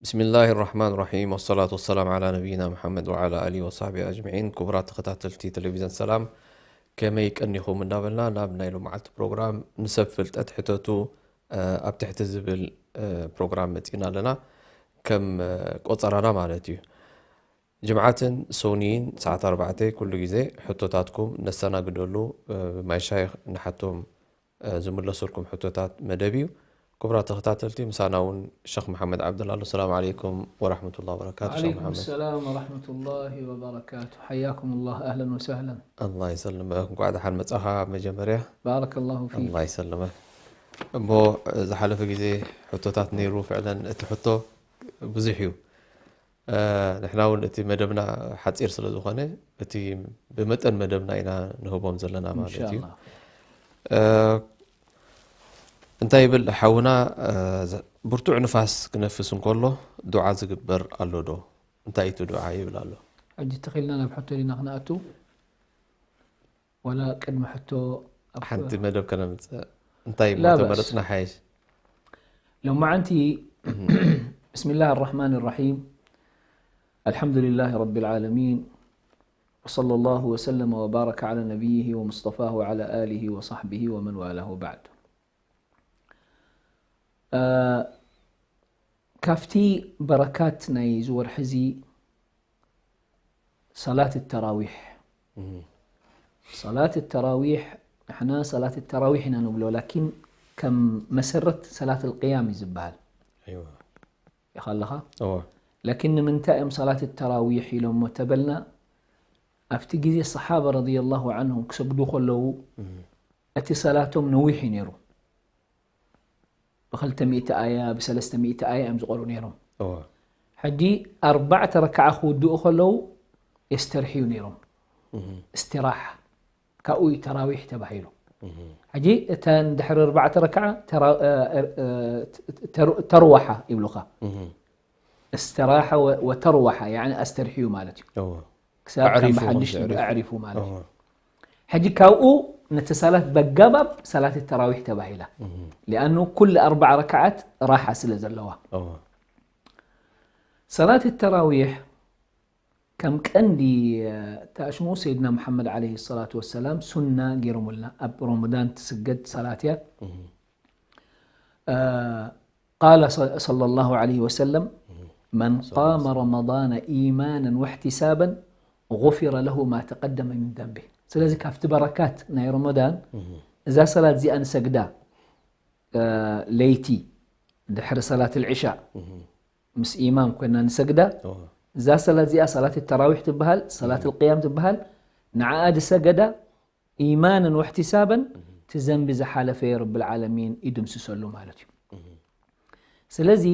بسم الله الرحمن الرحيم، والصلاة والسلام على نبينا محمد وعلى آله وصحبه أجمعين. ክቡራት ተኸታተልቲ ቴሌቪዝን ሰላም፣ ከመይ ቀኒኹም እንዳበልና ናብ ናይ ሎማዓልቲ ፕሮግራም ንሰብ ፍልጠት ሕተቱ፣ እ፣ ኣብ ትሕቲ ዝብል፣ እ፣ ፕሮግራም መጺና ኣለና። ከም፣ እ፣ ቆጸራና ማለት እዩ። ጅምዓትን ሶኒን ሰዓት ኣርባዕተ ኩሉ ግዜ ሕቶታትኩም ነስተናግደሉ፣ እ፣ ብማይ ሻይኽ ንሓቶም፣ እ፣ ዝምለሰልኩም ሕቶታት መደብ እዩ። ክቡራት ተኸታተልቲ፣ ምሳና እውን ሸኽ መሓመድ ዓብደላ ኣሎ። ሰላም ዓለይኩም ወራሕመቱላሂ ወበረካቱ፣ ሸኽ ዓለይኩም መሓመድ። ሰላም ወራሕመቱላሂ ወበረካቱ። ሓያኩም ላህ፣ ኣህለን ወሰህለን። ኣላህ ይሰልመ። እንኳዕ ደሓን መጻኻ መጀመርያ። ባረከላሁ ፊክ። ኣላህ ይሰልመ። እሞ፣ እ፣ ዝሓለፈ ግዜ ሕቶታት ነይሩ፣ ፍዕለን እቲ ሕቶ ብዙሕ እዩ። እ፣ ንሕና እውን እቲ መደብና ሓጺር ስለ ዝኾነ፣ እቲ ብመጠን መደብና ኢና ንህቦም ዘለና ማለት እዩ። ኢንሻላህ። እ፣ እንታይ ይብል ሓውና፣ እ፣ ዘ-፣ ብርቱዕ ንፋስ ክነፍስ እንከሎ ዱዓ ዝግበር ኣሎ ዶ? እንታይ እዩ እቲ ዱዓ ይብል ኣሎ። ሕጂ ተኺልና ናብ ሕቶ ዲና ክንኣቱ? ወላ ቅድሚ ሕቶ ኣብ ሓንቲ መደብ ከነምጽእ። እንታይ እሞ ላ በእስ። ተመረጽና ሓይሽ? ሎማዓንቲ፣ ብስሚላህ ኣራሕማን ራሒም። ኣልሓምዱሊላህ ረቢል ዓለሚን። ወሰለላሁ ወሰለመ ወባረከ ዓላ ነቢይሂ ወሙስጠፋሁ ወዓላ ኣሊሂ ወሳሕቢሂ ወመን ዋላሁ ወባዕድ። እ፣ ካብቲ በረካት ናይ እዚ ወርሒ እዚ ሰላት ተራዊሕ። እም። ሰላት ተራዊሕ፣ ንሕና ሰላት ተራዊሕ ኢና ንብሎ፣ ላኪን ከም መሰረት ሰላት ኣልቅያም እዩ ዝበሃል። ኣይዋ። ኢኻ ኣለኻ? እወ። ላኪን ንምንታይ እዮም ሰላት ተራዊሕ ኢሎሞ ተበልና፣ ኣብቲ ግዜ ሰሓባ ረዲየላሁ ዓንሁም ክሰግዱ ከለዉ፣ እም። እቲ ሰላቶም ነዊሕ እዩ ነይሩ። ብኽልተ ሚእቲ ኣያ፣ ብሰለስተ ሚእቲ ኣያ እዮም ዝቐርኡ ነይሮም። እወ። ሕጂ ኣርባዕተ ረክዓ ክውድኡ ከለዉ የስተርሕዩ ነይሮም። እህ። እስትራሓ። ካብኡ እዩ ተራዊሕ ተባሂሉ። እህ። ሕጂ እተን ድሕሪ ኣርባዕተ ረክዓ ተራ-፣ እ፣ እ፣ እ፣ ተር-፣ ተርዋሓ ይብሉኻ። እህ። እስተራሓ ወ-፣ ወተርዋሓ፣ ያዕኒ ኣስተርሕዩ ማለት እዩ። እወ። ክሳብ ከም ኣዕሪፉ ብሓድሽ ከምዚ ኣዕሪፉ። ኣዕሪፉ ማለት እዩ። እወ። ሕጂ ካብኡ ነቲ ሰላት በጋባብ ሰላት ተራዊሕ ተባሂላ። እህ። ሊኣኑ ኩሉ ኣርባዓ ረክዓት ራሓ ስለ ዘለዋ። እወ። ሰላት ተራዊሕ ከም ቀንዲ፣ እ፣ ተኣሽሙ ሰይድና መሓመድ ዓለይሂ ሰላቱ ወሰላም ሱና ገይሮምልና። ኣብ ረመዳን ትስገድ ሰላት እያ። እህ። እ፣ ቃለ ሰ-፣ ሰለላሁ ዓለይሂ ወሰለም፣ መን ቃመ ረመዳነ ኢማናን ወሕቲሳበን ጉፊረ ለሁ ማ ተቀደመ ሚን ዘንቢህ። ስለዚ ካብቲ በረካት ናይ ረመዳን እህ። እዛ ሰላት እዚኣ ንሰግዳ፣ እ፣ ለይቲ ድሕሪ ሰላት ልዕሻ እህ። ምስ ኢማም ኮይና ንሰግዳ። እወ። እዛ ሰላት እዚኣ ሰላት ተራዊሕ ትበሃል፣ ሰላት እህ። ልቅያም ትበሃል። ንዓኣ ዝሰገዳ ኢማንን ወሕቲሳበን እህ። እቲ ዘንቢ ዝሓለፈ ረብል ዓለሚን ይድምስሰሉ ማለት እዩ። እህ። ስለዚ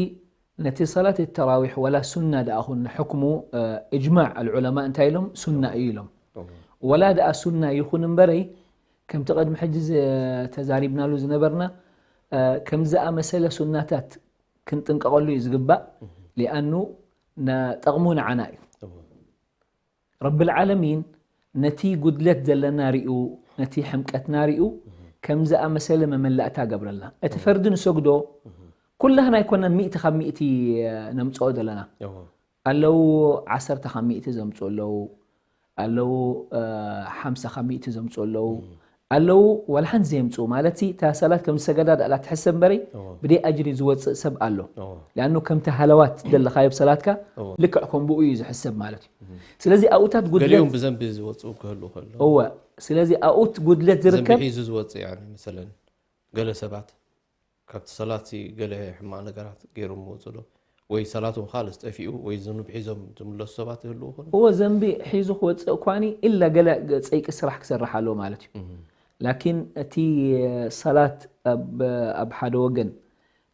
ነቲ ሰላት ተራዊሕ ወላ ሱና ደኣ ኹን ንሕክሙ፣ እ፣ እጅማዕ ኣልዑለማ እንታይ ኢሎም? ሱና እዩ ኢሎም። እህ። ወላ ደኣ ሱና ይኹን እምበረይ ከምቲ ቅድሚ ሕጂ ዘ-፣ ተዛሪብናሉ ዝነበርና፣ እ፣ ከም ዝኣመሰለ ሱናታት ክንጥንቀቐሉ እዩ ዝግባእ። እህ። ሊኣኑ ነ-፣ ጠቕሙ ንዓና እዩ። እህ። ረብል ዓለሚን ነቲ ጉድለት ዘለና ሪኡ፣ ነቲ ሕምቀትና ሪኡ፣ እህ። ከም ዝኣመሰለ መመላእታ ገብረልና። እቲ እህ። ፈርዲ ንሰግዶ፣ እህ። ኩላህና ኣይኮነን ሚእቲ ካብ ሚእቲ ነምጽኦ ዘለና። እህ። ኣለዉ ዓሰርተ ካብ ሚእቲ ዘምጽኡ ኣለዉ፣ ኣለዉ፣ እ፣ ሓምሳ ካብ ሚእቲ ዘምጽኡ ኣለዉ፣ እም። ኣለዉ ዋላ ሓንቲ ዘየምጽኡ። ማለት ሲ፣ እታ ሰላት ከም ዝሰገዳ ደኣ ትሕሰብ እምበረይ፣ እዎ። ብደይ ኣጅሪ ዝወጽእ ሰብ ኣሎ። እዎ። ሊኣኑ ከምቲ ሃለዋት ዘለኻዮ ብሰላትካ፣ እዎ። ልክዕ ከምብኡ እዩ ዝሕሰብ ማለት እዩ። እም። ስለዚ ኣብኡታት ጉድለት ገሊኦም ብዘንቢ ዝወጽኡ ክህልዉ ከለዉ። እወ። ስለዚ ኣብኡት ጉድለት ዘንቢ ዝርከብ ሒዙ ዝወጽእ፣ ያኒ፣ መሰለን፣ ገለ ሰባት ካብቲ ሰላትሲ ገለ ሕማቕ ነገራት ገይሮም ይወጹ ዶ? ወይ ሰላቶም ካልስ ጠፊኡ፣ ወይ ዝኑብ ሒዞም ዝምለሱ ሰባት ይህልዉ ይኾኑ? እወ፣ ዘንቢ ሒዙ ክወጽእ እኳኒ፣ ኢላ ገለ ገ-፣ ጸይቂ ስራሕ ክሰርሕ ኣለዎ ማለት እዩ። እም። ላኪን እቲ ሰላት ኣብ፣ ኣብ ሓደ ወገን፣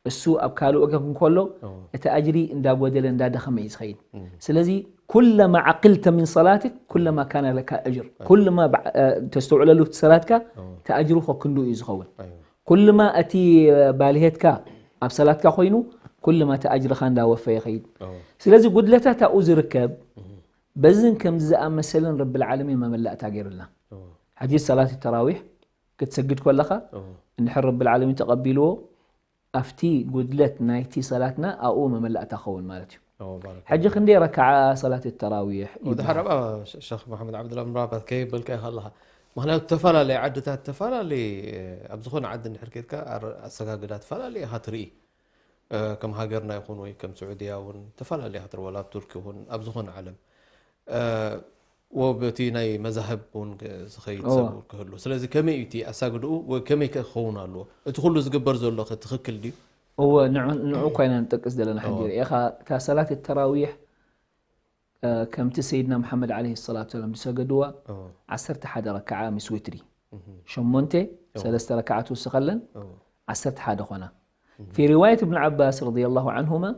እሱ ኣብ ካልእ ወገን እንከሎ፣ እዎ። እቲ ኣጅሪ እንዳጎደለ እንዳደኸመ እዩ ዝኸይድ። እም። ስለዚ፣ ኩለማ ዓቅልተ ምን ሰላትክ፣ ኩለማ ካነ ለካ ኣጅር። ኣይ። ኩለማ ብዓ-፣ እ፣ ተስተውዕለሉ እቲ ሰላትካ፣ እዎ። እቲ ኣጅሩ ከክንዱ እዩ ዝኸውን። ኣይ። ኩልማ እቲ ባልሄትካ ኣብ ሰላትካ ኮይኑ፣ ኩልማ እቲ ኣጅርኻ እንዳወፈየ ይኸይድ። እዎ። ስለዚ ጉድለታት ኣብኡ ዝርከብ፣ እህ። በዝን ከምዚ ዝኣመሰለን ረብል ዓለሚን መመላእታ ገይሩልና። እዎ። ሕጂ ሰላት ተራዊሕ ክትሰግድ ከለኻ፣ እዎ። እንድሕር ረብል ዓለሚን ተቐቢልዎ፣ ኣብቲ ጉድለት ናይቲ ሰላትና ኣብኡ መመላእታ ክኸውን ማለት እዩ። ኦ፣ ባረከ ሕጂ ክንደይ ረክዓ ሰላት ተራዊሕ ወድሓር ኣብኣ ሸኽ መሓመድ ዓብድላ ምራባት ከይበልካ ኢኻ ኣለኻ። ምክንያቱ ተፈላለየ ዓድታት ተፈላለየ፣ ኣብ ዝኾነ ዓዲ እንድሕር ከድካ ኣረ- ኣሰጋግዳ ተፈላለየ ኢኻ ትርኢ። እ፣ ከም ሃገርና ይኹን ወይ ከም ስዑድያ እውን ተፈላለየ ኢኻ ትርኢ፣ ወላ ኣብ ቱርኪ ይኹን ኣብ ዝኾነ ዓለም እ፣ ወበቲ ናይ መዛህብ እውን ክ- ዝኸይድ እዋ። ሰብ ክህሉ። ስለዚ ከመይ እዩ እቲ ኣሳግድኡ ወይ ከመይ ከ ክኸውን ኣለዎ? እቲ ኩሉ ዝግበር ዘሎ ከ ትኽክል ድዩ? እወ ንዑ ንዑ ኮይና ንጠቅስ ዘለና ሕጂ እወ። ርኢኻ እታ ሰላት ተራዊሕ እ፣ ከምቲ ሰይድና መሓመድ ዓለይሂ ሰላቱ ሰላም ዝሰገድዋ እወ። ዓሰርተ ሓደ ረክዓ ምስ ዊትሪ እህ፣ ሸሞንተ እወ። ሰለስተ ረክዓ ትውስኸለን እወ። ዓሰርተ ሓደ ኾና في رواية ابن عباس رضي الله عنهما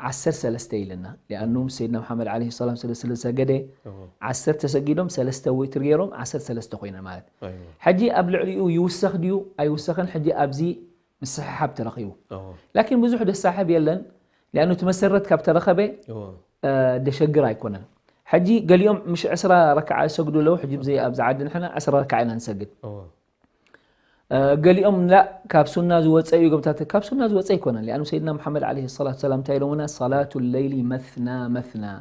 ዓሰርተ ሰለስተ ኢልና لأنه ምስ ሰይድና መሓመድ ዓለይሂ ሰላም ስለ ስለ ሰገደ እወ። ዓሰርተ ሰጊዶም ሰለስተ ዊትር ገይሮም ዓሰርተ ሰለስተ ኮይነ ማለት ኣይወ። ሕጂ ኣብ ልዕሊኡ ይውሰኽ ድዩ ኣይውሰኽን ሕጂ ኣብዚ ምስሕሓብ ተረኺቡ እወ። ላኪን ብዙሕ ደሳሕብ የለን لأنه እቲ መሰረት ካብ ተረኸበ እወ። እ፣ ደሸግር ኣይኮነን ሕጂ ገሊኦም ምሽ ዕስራ ረክዓ ይሰግዱ ኣለዉ ሕጂ ብዚ ኣብዚ ዓዲ ንሕና ዕስራ ረክዓ ኢና ንሰግድ እወ። እ፣ ገሊኦም ላ ካብ ሱና ዝወፀ እዩ ገብታት ካብ ሱና ዝወፀ ኣይኮነን لأنه ሰይድና መሓመድ ዓለይሂ ሰላቱ ሰላም እንታይ ኢሎምና صلاة الليل مثنى مثنى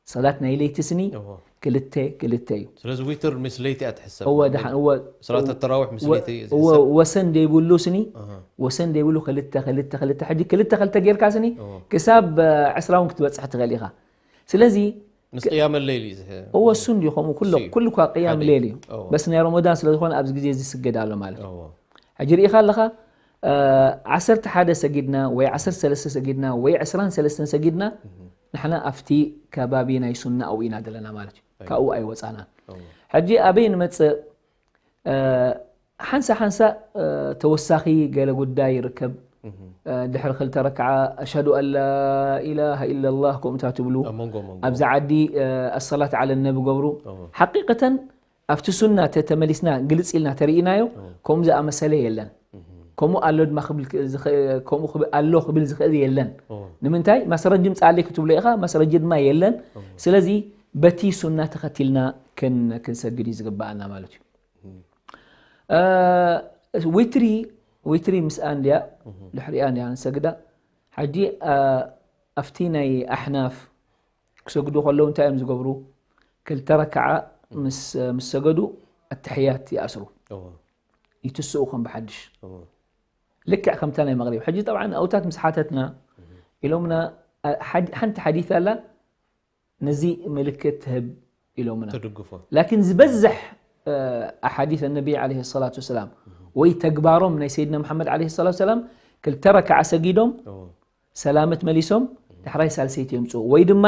ሰላት ናይ ለይቲ ስኒ እወ። ክልተ ክልተ እዩ ስለዚ ዊትር ምስ ለይቲ እያ ትሕሰብ እወ ማለት ደሓን እዩ። እወ ሰላት ተራዊሕ ምስ እወ- ለይቲ እዩ እወ- ዝሕሰብ። ወሰን ዘይብሉ ስኒ ኣሃ። ወሰን ዘይብሉ ክልተ ክልተ ክልተ ሕጂ ክልተ ክልተ ጌርካ ስኒ እወ። ክሳብ እ፣ ዕስራ እውን ክትበፅሕ ትኽእል ኢኻ ስለዚ ምስ ቅያመ ለይሊ እዩ ዝሕ- እወ እሱ እንዲ ከምኡ ኩሎ እሱ እዩ። ኩሉ እኳ ቅያም ሓደ ሌል እዩ። እዩ እወ። በስ ናይ ረመዳን ስለ ዝኾነ ኣብዚ ግዜ እዚ ስገድ ኣሎ ማለት እዩ እወ። ሕጂ ርኢኻ ኣለኻ እ፣ ዓሰርተ ሓደ ሰጊድና ወይ ዓሰርተ ሰለስተ ሰጊድና ወይ ዕስራን ሰለስተን ሰጊድና ንሕና ኣብቲ ከባቢ ናይ ሱና ኣብኡ ኢና ዘለና ማለት እዩ ካብኡ ኣይወፃናን እወ። ሕጂ ኣበይ ንመፅእ እ፣ ሓንሳ ሓንሳ እ፣ ተወሳኺ ገለ ጉዳይ ይርከብ እህ። እ፣ ድሕሪ ክልተ ረክዓ أشهد أن لا إله إلا الله ከምኡታ ትብሉ ኣብ መንጎ መንጎ ኣብዚ ዓዲ እ፣ الصلاة على النبي ገብሩ እወ። ሓቂቀተን ኣብቲ ሱና ተተመሊስና ግልፅ ኢልና ተርእናዮ ከምኡ ዝኣመሰለ የለን ከምኡ ኣሎ ድማ ክብል ክ- ዝኽ- ከምኡ ክብ- ኣሎ ክብል ዝኽእል የለን እወ። ንምንታይ ማስረጂ ምፅኣለይ ክትብሎ ኢኻ ማስረጂ ድማ የለን ስለዚ በቲ ሱና ተኸቲልና ክን- ክንሰግድ እዩ ዝግበኣና ማለት እዩ እ፣ ዊትሪ ዊትሪ ምስኣ እንድያ ድሕሪኣ እንድያ ንሰግዳ ሕጂ እ፣ ኣብቲ ናይ ኣሕናፍ ክሰግዱ ከለዉ እንታይ እዮም ዝገብሩ ክልተ ረክዓ ምስ ምስ ሰገዱ ኣተሕያት ይኣስሩ እወ። ይትስኡ ከም ብሓድሽ እወ። ልክዕ ከምታ ናይ መቕሪብ ሕጂ ጠብዓ ኣውታት ምስ ሓተትና ኢሎምና ኣ- ሓዲ- ሓንቲ ሓዲት ኣላ ነዚ ምልክት ትህብ ኢሎምና ትድግፎ ላኪን ዝበዝሕ ኣሓዲት ነቢ ለ ሰላት ወሰላም ወይ ተግባሮም ናይ ሰይድና መሓመድ ለ ሰላት ሰላም ክልተ ረክዓ ሰጊዶም እወ። ሰላመት መሊሶም ዳሕራይ ሳልሰይቲ የምፅኡ ወይ ድማ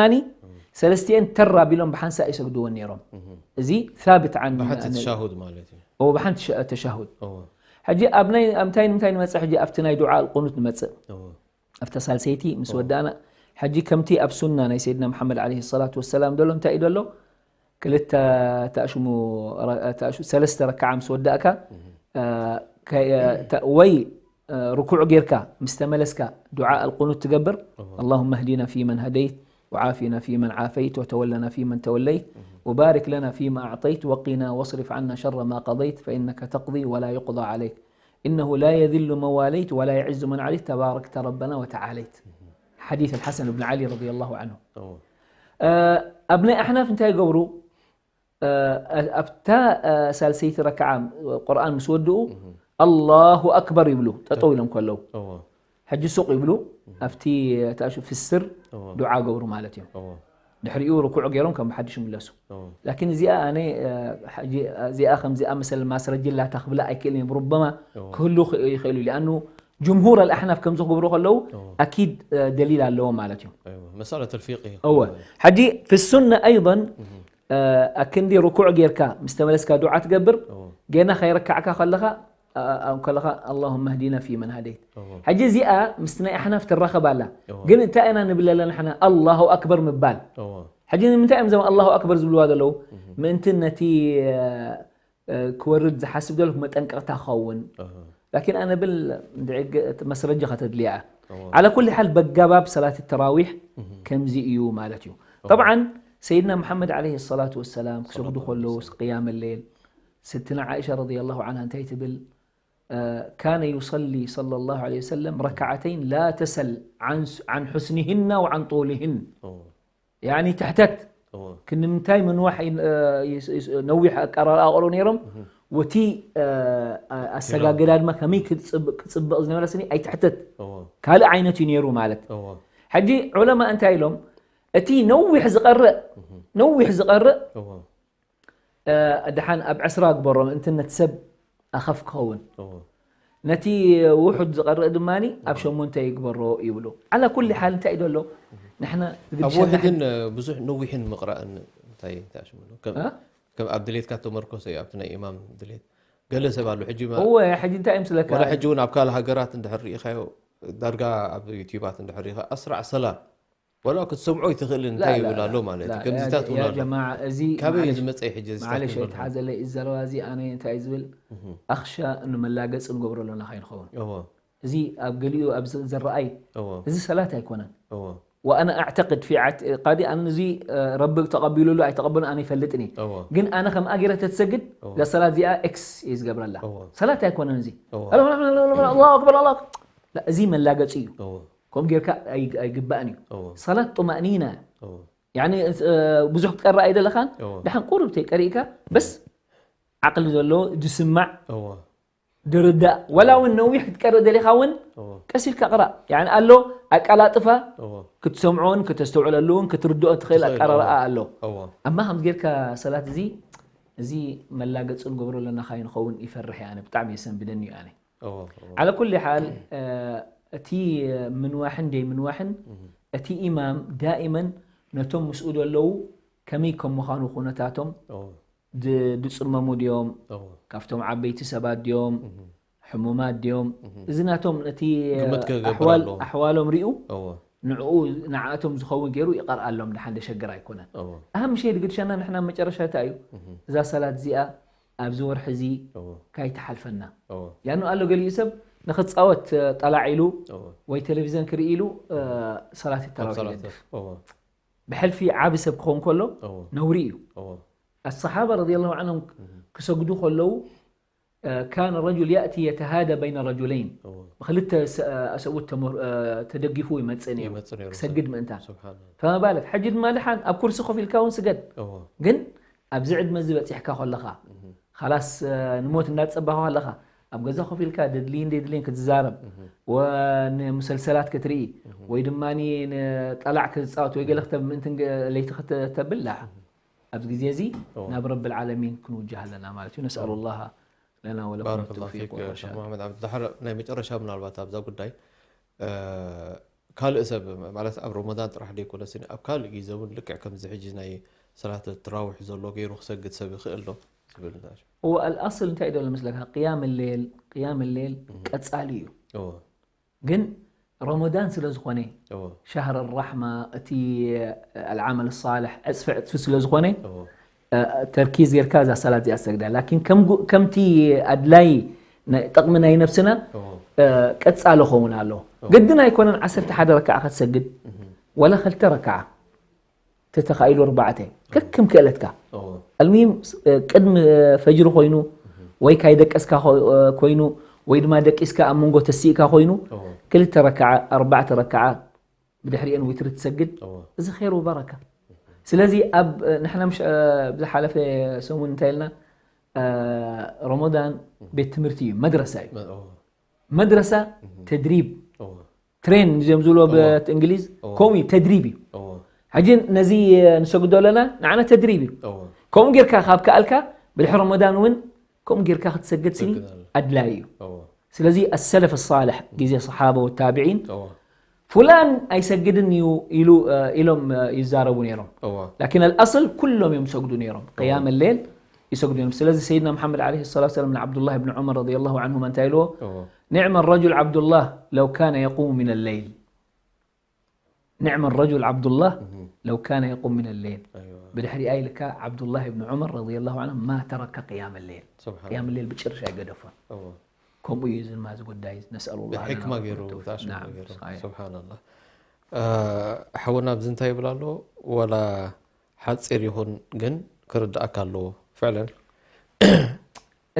ሰለስቲኤን ተር ኣቢሎም ብሓንሳእ ይሰግድወን ነይሮም እዚ ሳብት ዓን ብሓንቲ ተሻሁድ ማለት እዩ ኦ ብሓንቲ ሸ- ተሻሁድ እወ። ሕጂ ኣብ ናይ ኣብ እንታይ ንምንታይ ንመፅእ ሕጂ ኣብቲ ናይ ዱዓ ቁኑት ንመፅእ እወ። ኣብታ ሳልሰይቲ ምስ ወዳእና ሕጂ ከምቲ ኣብ ሱና ናይ ሰይድና መሓመድ ለ ሰላት ወሰላም ዘሎ እንታይ እዩ ዘሎ ክልተ ተኣሽሙ ረ- ተኣሽ- ሰለስተ ረክዓ ምስ ወዳእካ እ፣ ከ- ተ- ወይ እ፣ ርኩዕ ጌርካ ምስ ተመለስካ ዱዓ ኣልቁኑት ትገብር اللهم اهدنا فيمن هديت وعافنا فيمن عافيت وتولنا فيمن توليت وبارك لنا فيما أعطيت وقنا واصرف عنا شر ما قضيت فإنك تقضي ولا يقضى عليك إنه لا يذل من واليت ولا يعز من عليت تباركت ربنا وتعاليت حديث الحسن بن علي رضي الله عنه እወ። ኣብ ናይ ኣሕናፍ እንታይ ይገብሩ ኣብታ ሳልሰይቲ ረክዓ ቁርኣን ምስ ወድኡ ኣላሁ ኣክበር ይብሉ ጠጠው ኢሎም ከለዉ እወ። ሕጂ ሱቕ ይብሉ ኣብቲ ተኣሹ ፍስር እወ። ዱዓ ገብሩ ማለት እዮም እወ። ድሕሪኡ ርኩዕ ገይሮም ከም ብሓድሽ ይምለሱ እወ። ላኪን እዚኣ ኣነ እዚኣ ከምዚኣ መሰል ማስረጅ ላታ ክብላ ኣይክእልን እዮም ሩበማ እወ። ክህሉ ይኽእሉ ሊኣኑ ጅምሁር ኣልኣሕናፍ ከምዚ ክገብሩ ከለዉ እወ። ኣኪድ ደሊል ኣለዎም ማለት እዩ أيوة. مسألة الفقه እወ ሕጂ في السنة أيضا ኣክንዲ ርኩዕ ጌርካ ምስ ተመለስካ ዱዓ ትገብር እወ። ገና ከይረካዕካ ከለኻ ከለኻ اللهم اهدنا فيمن هديت እወ። ሕጂ እዚኣ ምስቲ ናይ ኣሕናፍ ትራኸብ ኣላ እወ። ግን እንታይ ኢና ንብል ኣለና ንሕና ኣላሁ ኣክበር ምባል እወ። ሕጂ ንምንታይ እዮም እዞም ኣላሁ ኣክበር ዝብልዋ ዘለዉ ምእንቲ ነቲ እ፣ ክወርድ ዝሓስብ ዘሎ መጠንቀቕታ ክኸውን እህ። ላኪን ኣነ ብል እንድዒ ግ- እቲ መስረጃ ከተድልያ እወ። ዓላ ኩል ሓል በጋባብ ሰላት ተራዊሕ ከምዚ እዩ ማለት እዩ ጠብዓን ሰይድና መሓመድ ዓለይሂ ሰላቱ ወሰላም ክሰግዱ ከለዉ ቅያም ሌል ስትና ዓኢሻ ረዲየላሁ ዓንሃ እንታይ ትብል كان يصلي صلى الله عليه وسلم ركعتين لا تسل عن عن حسنهن وعن طولهن. እዎ يعني ትሕተት እዎ ክንምንታይ ምንዋሕ ይን- እ፣ ይስ- ይስ- ነዊሕ ኣቀራርባ ኣቕርቡ ነይሮም። ወቲ እ፣ ኣ- ኣሰጋገዳ ድማ ከመይ ክጽብ- ክጽብቕ ዝነበረ ስኒ ኣይትሕተት። እዎ ካልእ ዓይነት እዩ ነይሩ ማለት። እዎ ሕጂ ዑለማ እንታይ ኢሎም? እቲ ነዊሕ ዝቐርእ ነዊሕ ዝቐርእ እዎ እ፣ ደሓን ኣብ ዕስራ ግበሮ ምእንቲ ነቲ ሰብ ኣኸፍ ክኸውን። እዎ ነቲ ውሑድ ዝቐርእ ድማ ኣብ ሸሞንተ ይግበሮ ይብሉ። ዓላ ኩሊ ሓል እንታይ እዩ ዘሎ? ንሕና ኣብኡ ዝግድሸና ሕጅን ብዙሕ ነዊሕን ምቕራእን እንታይ እንታይ ሽሙ ከም እ? ከም ኣብ ድሌትካ ተመርኮሰ እዩ ኣብቲ ናይ ኢማም ድሌት ገለ ሰብ ኣሎ ሕጂ ማ- እወ ሕጂ እንታይ እዩ ምስለካ? ወላ ሕጂ እውን ኣብ ካልእ ሃገራት እንድሕር ርኢኻዮ ዳርጋ ኣብ ዩቲዩባት እንድሕር ርኢኻ ኣስራዕ ሰላ ወላ ክትሰምዖ ይትኽእልን እንታይ لا، ይብል لا، ኣሎ ማለት لا، እዩ ከምዚታት እውን يا ኣሎ جماعة እዚ ካበይ እዩ معلش- ዝመፀ እዩ ሕጂ እዚ معلش ታክቲክ ኣይትሓዘለይ እዚ ዘረባ እዚ ኣነ እንታይ እዩ ዝብል ኣኽሻ ንመላገፂ ንገብሮ ኣለና ከይንኸውን እዎ እዚ ኣብ ገሊኡ ኣብ ዝ- ዝረኣይ እዎ እዚ ሰላት ኣይኮነን እዎ وأنا أعتقد في عت- قادي أن زي ربك تقبلوا له أي تقبلوا أنا يفلتني እዎ ግን ኣነ ከም ኣገረ ተትሰግድ እዎ ለሰላት እዚኣ ኤክስ እዩ ዝገብረላ እዎ ሰላት ኣይኮነን እዚ እዎ الله أكبر الله أكبر لا እዚ መላገፂ እዩ እዎ ከም ጌርካ ኣይ- ኣይግባእን እዩ እዎ ሰላት ጡማእኒና እዎ يعني ብዙሕ ክትቀርእ ኣይደለኻን እዎ ድሓን ቁሩብ ተይቀሪእካ በስ ዓቕሊ ዘለዎ ዝስማዕ እዎ ድርዳእ ወላ እውን ነዊሕ ክትቀርእ ደሊኻ እውን እዎ ቀስ ኢልካ ቅራእ يعني ኣሎ ኣቀላጥፋ እዎ ክትሰምዖን ከተስተውዕለሉን ክትርድኦ ትኽእል ትኽእል፣ ኣቀራርኣ እዎ። ኣሎ እዎ ኣማ ከምዚ ጌርካ ሰላት እዚ እዚ መላገፂ ንገብሮ ኣለና ካይንኸውን ይፈርሕ እየ ኣነ ብጣዕሚ የሰንብደኒ እዩ ኣነ እዎ እዎ على كل حال እቲ ምንዋሕን ደይ ምንዋሕን እቲ ኢማም ዳኢመን ነቶም ምስኡ ዘለዉ ከመይ ከም ምዃኑ ኩነታቶም እዎ ድ- ድፅመሙ ድዮም እዎ ካብቶም ዓበይቲ ሰባት ድዮም ሕሙማት ድዮም እዚ ናቶም ነቲ ግምት ክገብር ኣሕዋል- ኣለዎ። ኣሕዋሎም ሪኡ እዎ ንዕኡ ንዓቶም ዝኸውን ገይሩ ይቐርኣሎም ድሓን ደሸግር ኣይኮነን እዎ ኣህም ሸይ ድግድሸና ንሕና መጨረሻ እንታይ እዩ እዛ ሰላት እዚኣ ኣብዚ ወርሒ እዚ እዎ ካይትሓልፈና እዎ ያኑ ኣሎ ገሊኡ ሰብ ንክፃወት ጠላዕ ኢሉ እዎ ወይ ቴሌቪዝን ክርኢ ኢሉ ሰላት ተራዊሕ ሰላት ይገድፍ እዎ ብሕልፊ ዓቢ ሰብ ክኸውን ከሎ እዎ ነውሪ እዩ እዎ الصحابة رضي الله عنهم ክሰግዱ ከለዉ كان الرجل يأتي يتهادى بين رجلين እዎ ብክልተ ሰ- ኣሰብኡት ተመር- ተደጊፉ ይመፅእ ነይሩ ይመፅእ ነይሩ ክሰግድ ምእንታን ስብሓን فما بالك ሕጂ ድማ ድሓን ኣብ ኩርሲ ኮፍ ኢልካ እውን ስገድ እዎ ግን ኣብዚ ዕድመ እዚ በፂሕካ ከለኻ خلاص ንሞት እንዳፀባኻ ከለኻ ኣብ ገዛ ኮፍ ኢልካ ደድልይን ደድልይን ክትዛረብ ወንሙሰልሰላት ክትርኢ ወይ ድማ ንጠላዕ ክትፃወት ወይ ገለ ክተብ ምእንቲ ለይቲ ከተብል ላ ኣብዚ ግዜ እዚ ናብ ረብ ዓለሚን ክንውጃህ ኣለና ማለት እዩ ነስኣሉ ላሃ ለና ወለኩም ባረከላሁ ተውፊቅ ፊክ ወረሻድ ሸክ መሓመድ ዓብዲ ዳሕር ናይ መጨረሻ ምናልባት ኣብዛ ጉዳይ ካልእ ሰብ ማለት ኣብ ረመዳን ጥራሕ ደይኮነስ ኣብ ካልእ ግዜ እውን ልክዕ ከምዚ ሕጂ ናይ ሰላት ትራውሕ ዘሎ ገይሩ ክሰግድ ሰብ ይኽእል ዶ ዝብል هو الأصل እንታይ ደሎ መስለካ ቅያም ሌል ቅያም ሌል ቀጻሊ እዩ እዎ ግን ረመዳን ስለ ዝኾነ እዎ شهر الرحمة እቲ العمل الصالح ዕፅፊ ዕፅፊ ስለ ዝኾነ እዎ ተርኪዝ ጌርካ እዛ ሰላት እዚኣ ትሰግዳ ላኪን ከም ጉ- ከምቲ ኣድላይ ናይ- ጠቕሚ ናይ ነብስና እዎ ቀጻሊ ኸውን ኣሎ ግድን ኣይኮነን ዓሰርተ ሓደ ረክዓ ክትሰግድ ወላ ክልተ ረክዓ ተተኻኢሉ ኣርባዕተ ከክም ክእለትካ እዎ المهم ቅድሚ ፈጅሪ ኮይኑ ወይ ካይደቀስካ ኮ- ኮይኑ ወይ ድማ ደቂስካ ኣብ መንጎ ተሲእካ ኮይኑ እዎ ክልተ ረክዓ ኣርባዕተ ረክዓ ብድሕሪአን ዊትሪ ትሰግድ እዎ እዚ ኸይር ወበረካ ስለዚ ኣብ ንሕና ምሽ ብዝሓለፈ ሰሙን እንታይ ኢልና ረመዳን ቤት ትምህርቲ እዩ መድረሳ እዩ እዎ መድረሳ ተድሪብ እዎ ትሬን እዮም ዝብሎ ብእንግሊዝ እዎ። ከምኡ እዩ ተድሪብ እዩ እዎ ሕጂ ነዚ ንሰግዶ ኣለና ንዓና ተድሪብ እዩ እዎ ከምኡ ጌርካ ካብ ከኣልካ ብድሕሪ ረመዳን እውን ከምኡ ጌርካ ክትሰግድ ስኒ ትሰግድ ኣለ። ኣድላይ እዩ እዎ ስለዚ السلف الصالح ግዜ صحابة والتابعين እዎ ፉላን ኣይሰግድን እዩ ኢሉ ኢሎም ይዛረቡ ነይሮም እዎ لكن الأصل ኩሎም እዮም ይሰግዱ ነይሮም قيام الليل ይሰግዱ ነይሮም ስለዚ سيدنا محمد عليه الصلاة والسلام ንዓብዱላህ ብን ዑመር رضي الله عنهما እንታይ ኢልዎ እዎ نعم الرجل عبد الله لو كان يقوم من الليل نعم الرجل عبد الله لو كان يقوم من الليل ኣይዋ ብድሕሪኣ ኢልካ ዓብዱላህ ብን ዑመር رضي الله عنه ما ترك قيام الليل ስብሓን قيام الليل ብጭርሽ ኣይገደፎን እዎ ከምኡ እዩ እዚ ድማ እዚ ጉዳይ ነስኣሉ ላ ብሕክማ ገይሩ ብጣዕሚ ገይሩ ስብሓንላ ሓወና ኣብዚ እንታይ ይብል ኣሎ ወላ ሓፂር ይኹን ግን ክርዳእካ ኣለዎ ፍዕለን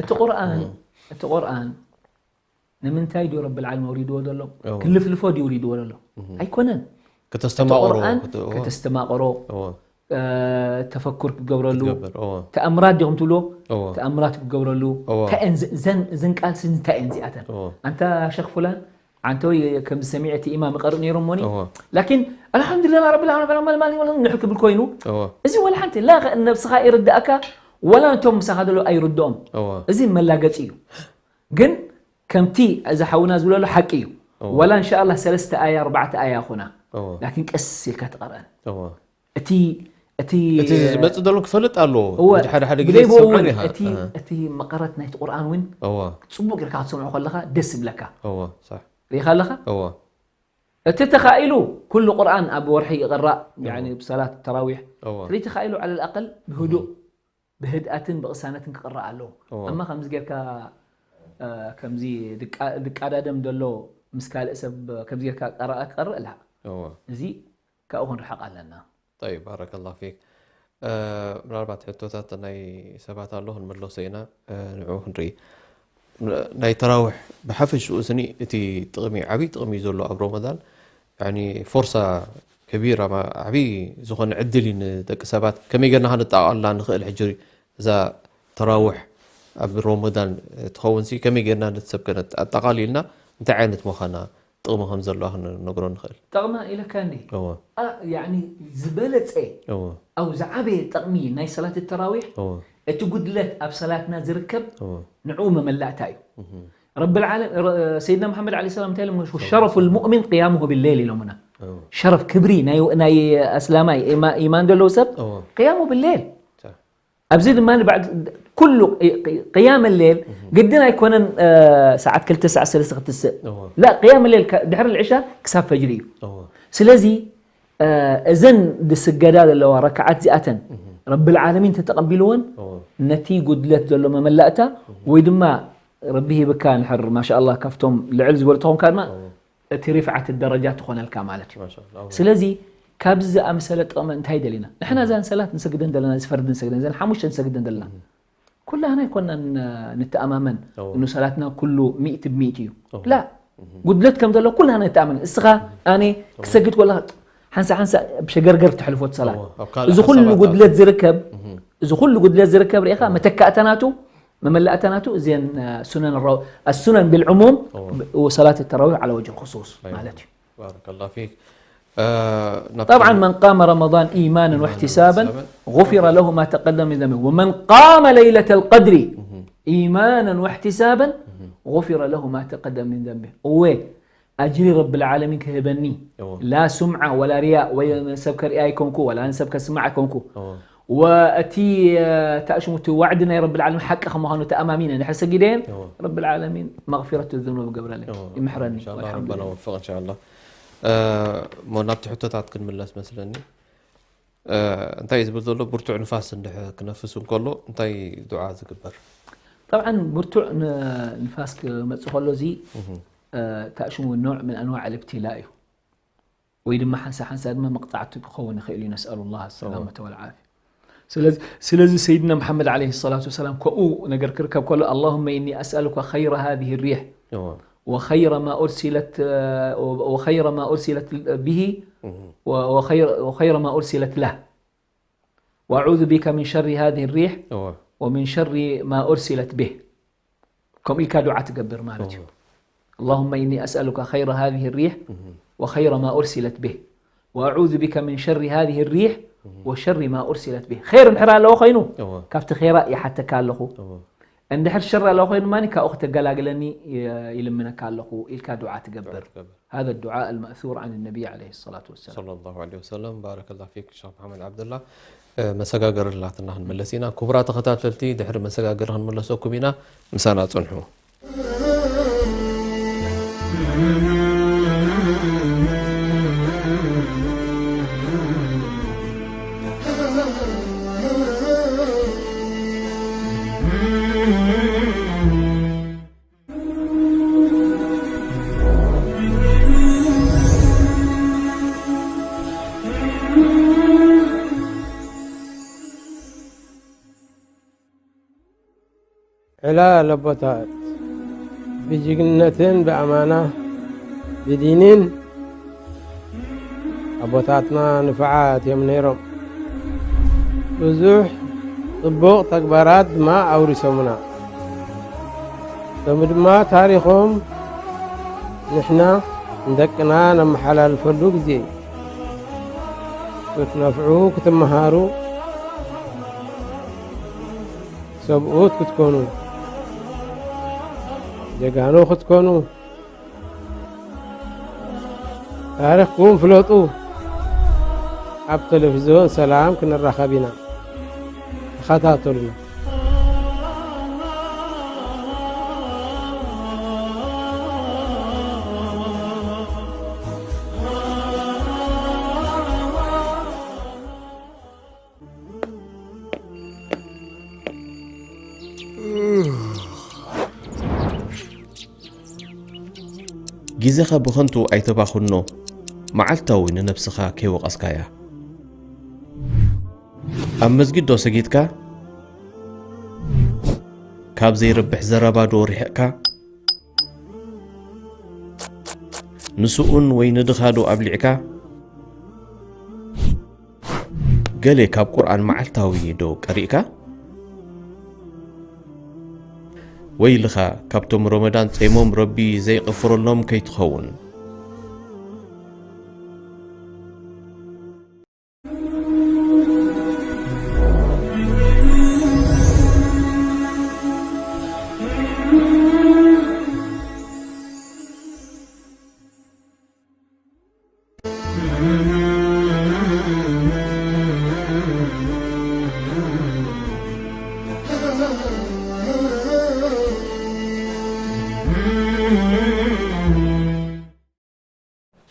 እቲ ቁርኣን እቲ ቁርኣን ንምንታይ ድዩ ረብል ዓለሚን ኣውሪድዎ ዘሎ? እዎ። ክልፍልፎ ድዩ ኣውሪድዎ ዘሎ? እህ። ኣይኮነን። ከተስተማቕሮ፣ እቲ ቁርኣን ከተ-፣ እዎ። ከተስተማቕሮ፣ እዎ። እ፣ ተፈኩር ክትገብረሉ፣ ክትገብር፣ እዎ። ተኣምራት ዲኹም ትብልዎ? እዎ። ተኣምራት ክትገብረሉ፣ እዎ። እንታይ እየን ዝ-፣ ዘን-፣ ዘን ቃልሲ እንታይ እየን እዚኣተን? እዎ። ኣንታ ሸኽ ፉላን፣ ኣንተ ወይ ከምዚ ሰሚዐ እቲ ኢማም ይቐርእ ነይሮም ሞኒ? እዎ። ላኪን፣ ኣልሓምዱሊላህ ረብል ዓለሚን፣ ንሕ ክብል ኮይኑ፣ እዎ። እዚ ወላ ሓንቲ፣ ላ ነብስኻ ይርድኣካ፣ ወላ ነቶም ምሳኻ ዘለዉ ኣይርድኦም። እዎ። እዚ መላገጺ እዩ። ግን ከምቲ እዚ ሓውና ዝብለሉ ሓቂ እዩ። እዎ። ወላ እንሻኣላህ ሰለስተ ኣያ፣ ኣርባዕተ ኣያ ኹና። እዎ። ላኪን ቀስ ኢልካ ትቐርአን። እዎ። እቲ፣ እቲ እቲ ዝመጽእ ዘሎ ክፈልጥ ኣለዎ። እወ፣ እቲ ሓደ ሓደ ግዜ ብዘይ ብኡ ትሰምዖን እውን ኢኻ። እቲ፣ ኣሃ። እቲ መቐረት ናይቲ ቁርኣን እውን እዎ። ጽቡቕ ጌርካ ክትሰምዖ ከለኻ ደስ ይብለካ። እዎ፣ ሳሕ። ርኢኻ ኣለኻ? እዎ። እቲ ተኻኢሉ ኩሉ ቁርኣን ኣብ ወርሒ ይቕራእ፣ እዎ። ያኒ ብሰላት ተራዊሕ። እዎ። እቲ ተኻኢሉ ዓለል ኣቀል ብህዱእ፣ እዎ። ብህድኣትን ብቕሳነትን ክቕራእ ኣለዎ። እዎ። ኣማ ከምዚ ጌርካ፣ እ፣ ከምዚ ድቃ-፣ ድቃዳደም ዘሎ ምስ ካልእ ሰብ ከምዚ ጌርካ ቀረኣ ክቐርእ ኣላ። እዎ። እዚ ካብኡ ክንርሕቕ ኣለና። ጠይብ፣ ባረከላሁ ፊክ። እ፣ ምናልባት ሕቶታት ናይ ሰባት ኣሎ፣ ክንምለሶ ኢና። እ፣ ንዕኡ ክንርኢ። ናይ ተራዊሕ ብሓፈሽኡ ስኒ እቲ ጥቕሚ፣ ዓብዪ ጥቕሚ እዩ ዘሎ ኣብ ሮመዳን። ያኒ ፎርሳ ከቢራ፣ ማ-፣ ዓብዪ ዝኾነ ዕድል እዩ ንደቂ ሰባት። ከመይ ጌርና ከነጠቓቕላ ንኽእል? ሕጂ እዛ ተራዊሕ ኣብ ሮመዳን ትኸውን ሲ፣ ከመይ ጌርና ነቲ ሰብ ከነጠ-፣ ኣጠቓሊልና እንታይ ዓይነት ምዃና፣ ጥቕሚ ከም ዘለዋ ክንነግሮ ንኽእል? ጥቕማ ኢለካ እንዲ። እወ። ኣ-፣ ያኒ ዝበለጸ እወ። ኣብ ዝዓበየ ጥቕሚ ናይ ሰላት ተራዊሕ እወ። እቲ ጉድለት ኣብ ሰላትና ዝርከብ እወ። ንዕኡ መመላእታ እዩ። እህ። ረብል ዓለ-፣ ረ-፣ ሰይድና መሓመድ ዓለይሂ ሰላም እንታይ ኢሎም? ሰለላሁ ሸረፉል ሙእሚን ቅያሙሁ ቢለይል ኢሎምና። እወ። ሸረፍ ክብሪ ናይ፣ ናይ ኣስላማይ ኢማ-፣ ኢማን ዘለዎ ሰብ እወ። ቅያሙ ቢለይል። ሳ-፣ ኣብዚ ድማ ንባዕድ-፣ ኩሉ ቅ-፣ ቅ-፣ ቅያም ሌል እህ። ግድን ኣይኮነን፣ እ፣ ሰዓት ክልተ ሰዓት ሰለስተ ክትስእ። እወ። ላ፣ ቅያም ሌል ከ-፣ ድሕሪ ልዕሻ ክሳብ ፈጅሪ እዩ። እወ። ስለዚ፣ እ፣ እዘን ዝስገዳ ዘለዋ ረክዓት እዚኣተን እህ። ረብል ዓለሚን ተጠቐቢልወን እወ። ነቲ ጉድለት ዘሎ መመላእታ እህ። ወይ ድማ ረቢ ሂብካ ንሕር ማሻኣላህ ካብቶም ልዕል ዝበሉ ተኾንካ ድማ እወ። እቲ ሪፍዓት ደረጃ ትኾነልካ ማለት እዩ። ማሻኣላህ፣ ኣሜን። ስለዚ ካብዚ ዝኣመሰለ ጥቕሚ እንታይ ደሊና? ንሕና እም። እዛን ሰላት ንሰግደን ዘለና፣ እዚ ፈርዲ ንሰግደን ዘለና፣ ሓሙሽተ ንሰግደን ዘለና። እም። ኩላህና ኣይኮናን፣ እ፣ ንተኣማመን። እዎ። እኑ ሰላትና ኩሉ ሚእቲ ብሚእቲ እዩ። እዎ። ላ፣ እም። ጉድለት ከም ዘሎ ኩላህና ንተኣማመን። እስኻ፣ እም። ኣነ፣ እዎ። ክሰግድ ከለኻ ሓንሳ ሓንሳ ብሸገርገር ትሕልፎ እቲ ሰላት። እዎ፣ ኣብ ካልእ እዚ ኩሉ ሓሳባት ጉድለት ኣትዩ። ዝርከብ፣ እም። እዚ ኩሉ ጉድለት ዝርከብ ርኢኻ እዎ። መተካእታ ናቱ መመላእታ ናቱ እዘን፣ እ፣ ሱነን ረ-፣ ኣሱነን ብልዕሙም እዎ። ብ-፣ ወሰላት ተራዊሕ ዓላ ወጅህ ኹሱስ ኣይዋ። ማለት እዩ። ባረከላሁ ፊክ። እ፣ ናብቲ ጠብዓን መን ቃመ ረመዳን ኢማንን ኢማንን ወሕቲሳበን ወሕቲሳበን ጉፊረ ለሁ ማ ተቀደመ ሚን ዘንቢ። ወመን ቃመ ለይለተል ቀድሪ እህ። ኢማንን ወሕቲሳበን እህ። ጉፊረ ለሁ ማ ተቀደመ ሚን ዘንቢ። እወ፣ ኣጅሪ ረብል ዓለሚን ክህበኒ። እዎ። ላ ሱምዓ ወላ ሪያእ፣ ወይ ሰብ ከርእያ ኣይኮንኩ፣ ወላ ንሰብ ከስምዕ ኣይኮንኩ። እዎ። ወእቲ፣ እ፣ ታእሽሙ እቲ ዋዕዲ ናይ ረብል ዓለሚን ሓቂ ከም ምዃኑ ተኣማሚነ እንድሕር ሰጊደየን፣ እዎ። ረብል ዓለሚን መግፊረት ዙኑብ ገብረለይ፣ እዎ። ይምሕረኒ። ኢንሻኣላህ፣ ወልሓምዱሊላህ። ረበና ወፍቕ፣ ኢንሻኣላህ። እ፣ እሞ ናብቲ ሕቶታት ክንምለስ መስለኒ። እ፣ እንታይ እዩ ዝብል ዘሎ? ብርቱዕ ንፋስ እንድሕር ክነፍስ እንከሎ እንታይ ዱዓ ዝግበር? ጠብዓን ብርቱዕ ን-፣ ንፋስ ክመጽእ ከሎ እዚ፣ እህ። እ፣ ታእሽሙ ኖዕ ምን ኣንዋዕ ልብትላ እዩ። ወይ ድማ ሓንሳ ሓንሳ ድማ መቕጻዕቲ ክኸውን ይኽእል እዩ። ነስኣሉ ላህ ሰላመተ እዎ። ወልዓፍያ። ስለዚ፣ ስለዚ ሰይድና መሓመድ ዓለይሂ ሰላቱ ወሰላም ከምኡ ነገር ክርከብ ከሎ፣ ኣላሁመ ኢኒ ኣስኣሉካ ኸይረ ሃዚህ ሪሕ እዎ። ወኸይረ ማ ኡርሲለት፣ ወኸይረ ማ ኡርሲለት ብሂ እህ። ወ-፣ ወኸይረ፣ ወኸይረ ማ ኡርሲለት ለህ። ወአዑዙ ቢከ ሚን ሸሪ ሃዚህ ሪሕ እዎ። ወሚን ሸሪ ማ ኡርሲለት ብህ። ከምኡ ኢልካ ዱዓ ትገብር ማለት እዩ። እዎ። ኣላሁመ ኢኒ ኣስኣሉካ ኸይረ ሃዚህ ሪሕ እህ። ወኸይረ ማ ኡርሲለት ብህ። ወአዑዙ ቢከ ሚን ሸሪ ሃዚህ ሪሕ እህ። ወሸሪ ማ ኡርሲለት ብህ። ኸይር እንድሕር ኣለዎ ኮይኑ፣ እዎ። ካብቲ ኸይራ ይሓተካ ኣለኹ። እዎ። እንድሕር ሸር ኣለዎ ኮይኑ ድማ ካብኡ ክተገላግለኒ ይ-፣ ይልምነካ ኣለኹ ኢልካ ዱዓ ትገብር። ዱዓ ትገብር። هذا الدعاء المأثور عن النبي عليه الصلاة والسلام. ሰለላሁ ዐለይሂ ወሰለም። ባረከላሁ ፊክ ሸኽ መሓመድ ዓብደላ። እ፣ መሰጋገሪ ኣላትና ክንምለስ ኢና። ክቡራት ተኸታተልቲ፣ ድሕሪ መሰጋገሪ ክንምለሰኩም ኢና። ምሳና ጽንሑ። ዕላል ኣቦታት፣ ብጅግንነትን ብኣማና ብዲንን ኣቦታትና ንፉዓት እዮም ነይሮም። ብዙሕ ጽቡቕ ተግባራት ድማ ኣውሪሶምና። ሎሚ ድማ ታሪኾም ንሕና ንደቅና ነመሓላልፈሉ ግዜ እዩ። ክትነፍዑ፣ ክትመሃሩ፣ ሰብኡት ክትኮኑ፣ ጀጋኑ ክትኮኑ፣ ታሪኽኩም ፍለጡ። ኣብ ቴሌቪዝዮን ሰላም ክንራኸብ ኢና። ተኸታተሉና። ግዜኻ ብኸንቱ ኣይተባኽኖ፣ መዓልታዊ ንነብስኻ ከይወቐስካያ። ኣብ መስጊድ ዶ ሰጊድካ? ካብ ዘይረብሕ ዘረባ ዶ ርሒቕካ? ንስኡን ወይ ንድኻ ዶ ኣብሊዕካ? ገሌ ካብ ቁርኣን መዓልታዊ ዶ ቀሪእካ? ወይልኻ፣ ካብቶም ሮመዳን ጼሞም ረቢ ዘይቕፍረሎም ከይትኸውን።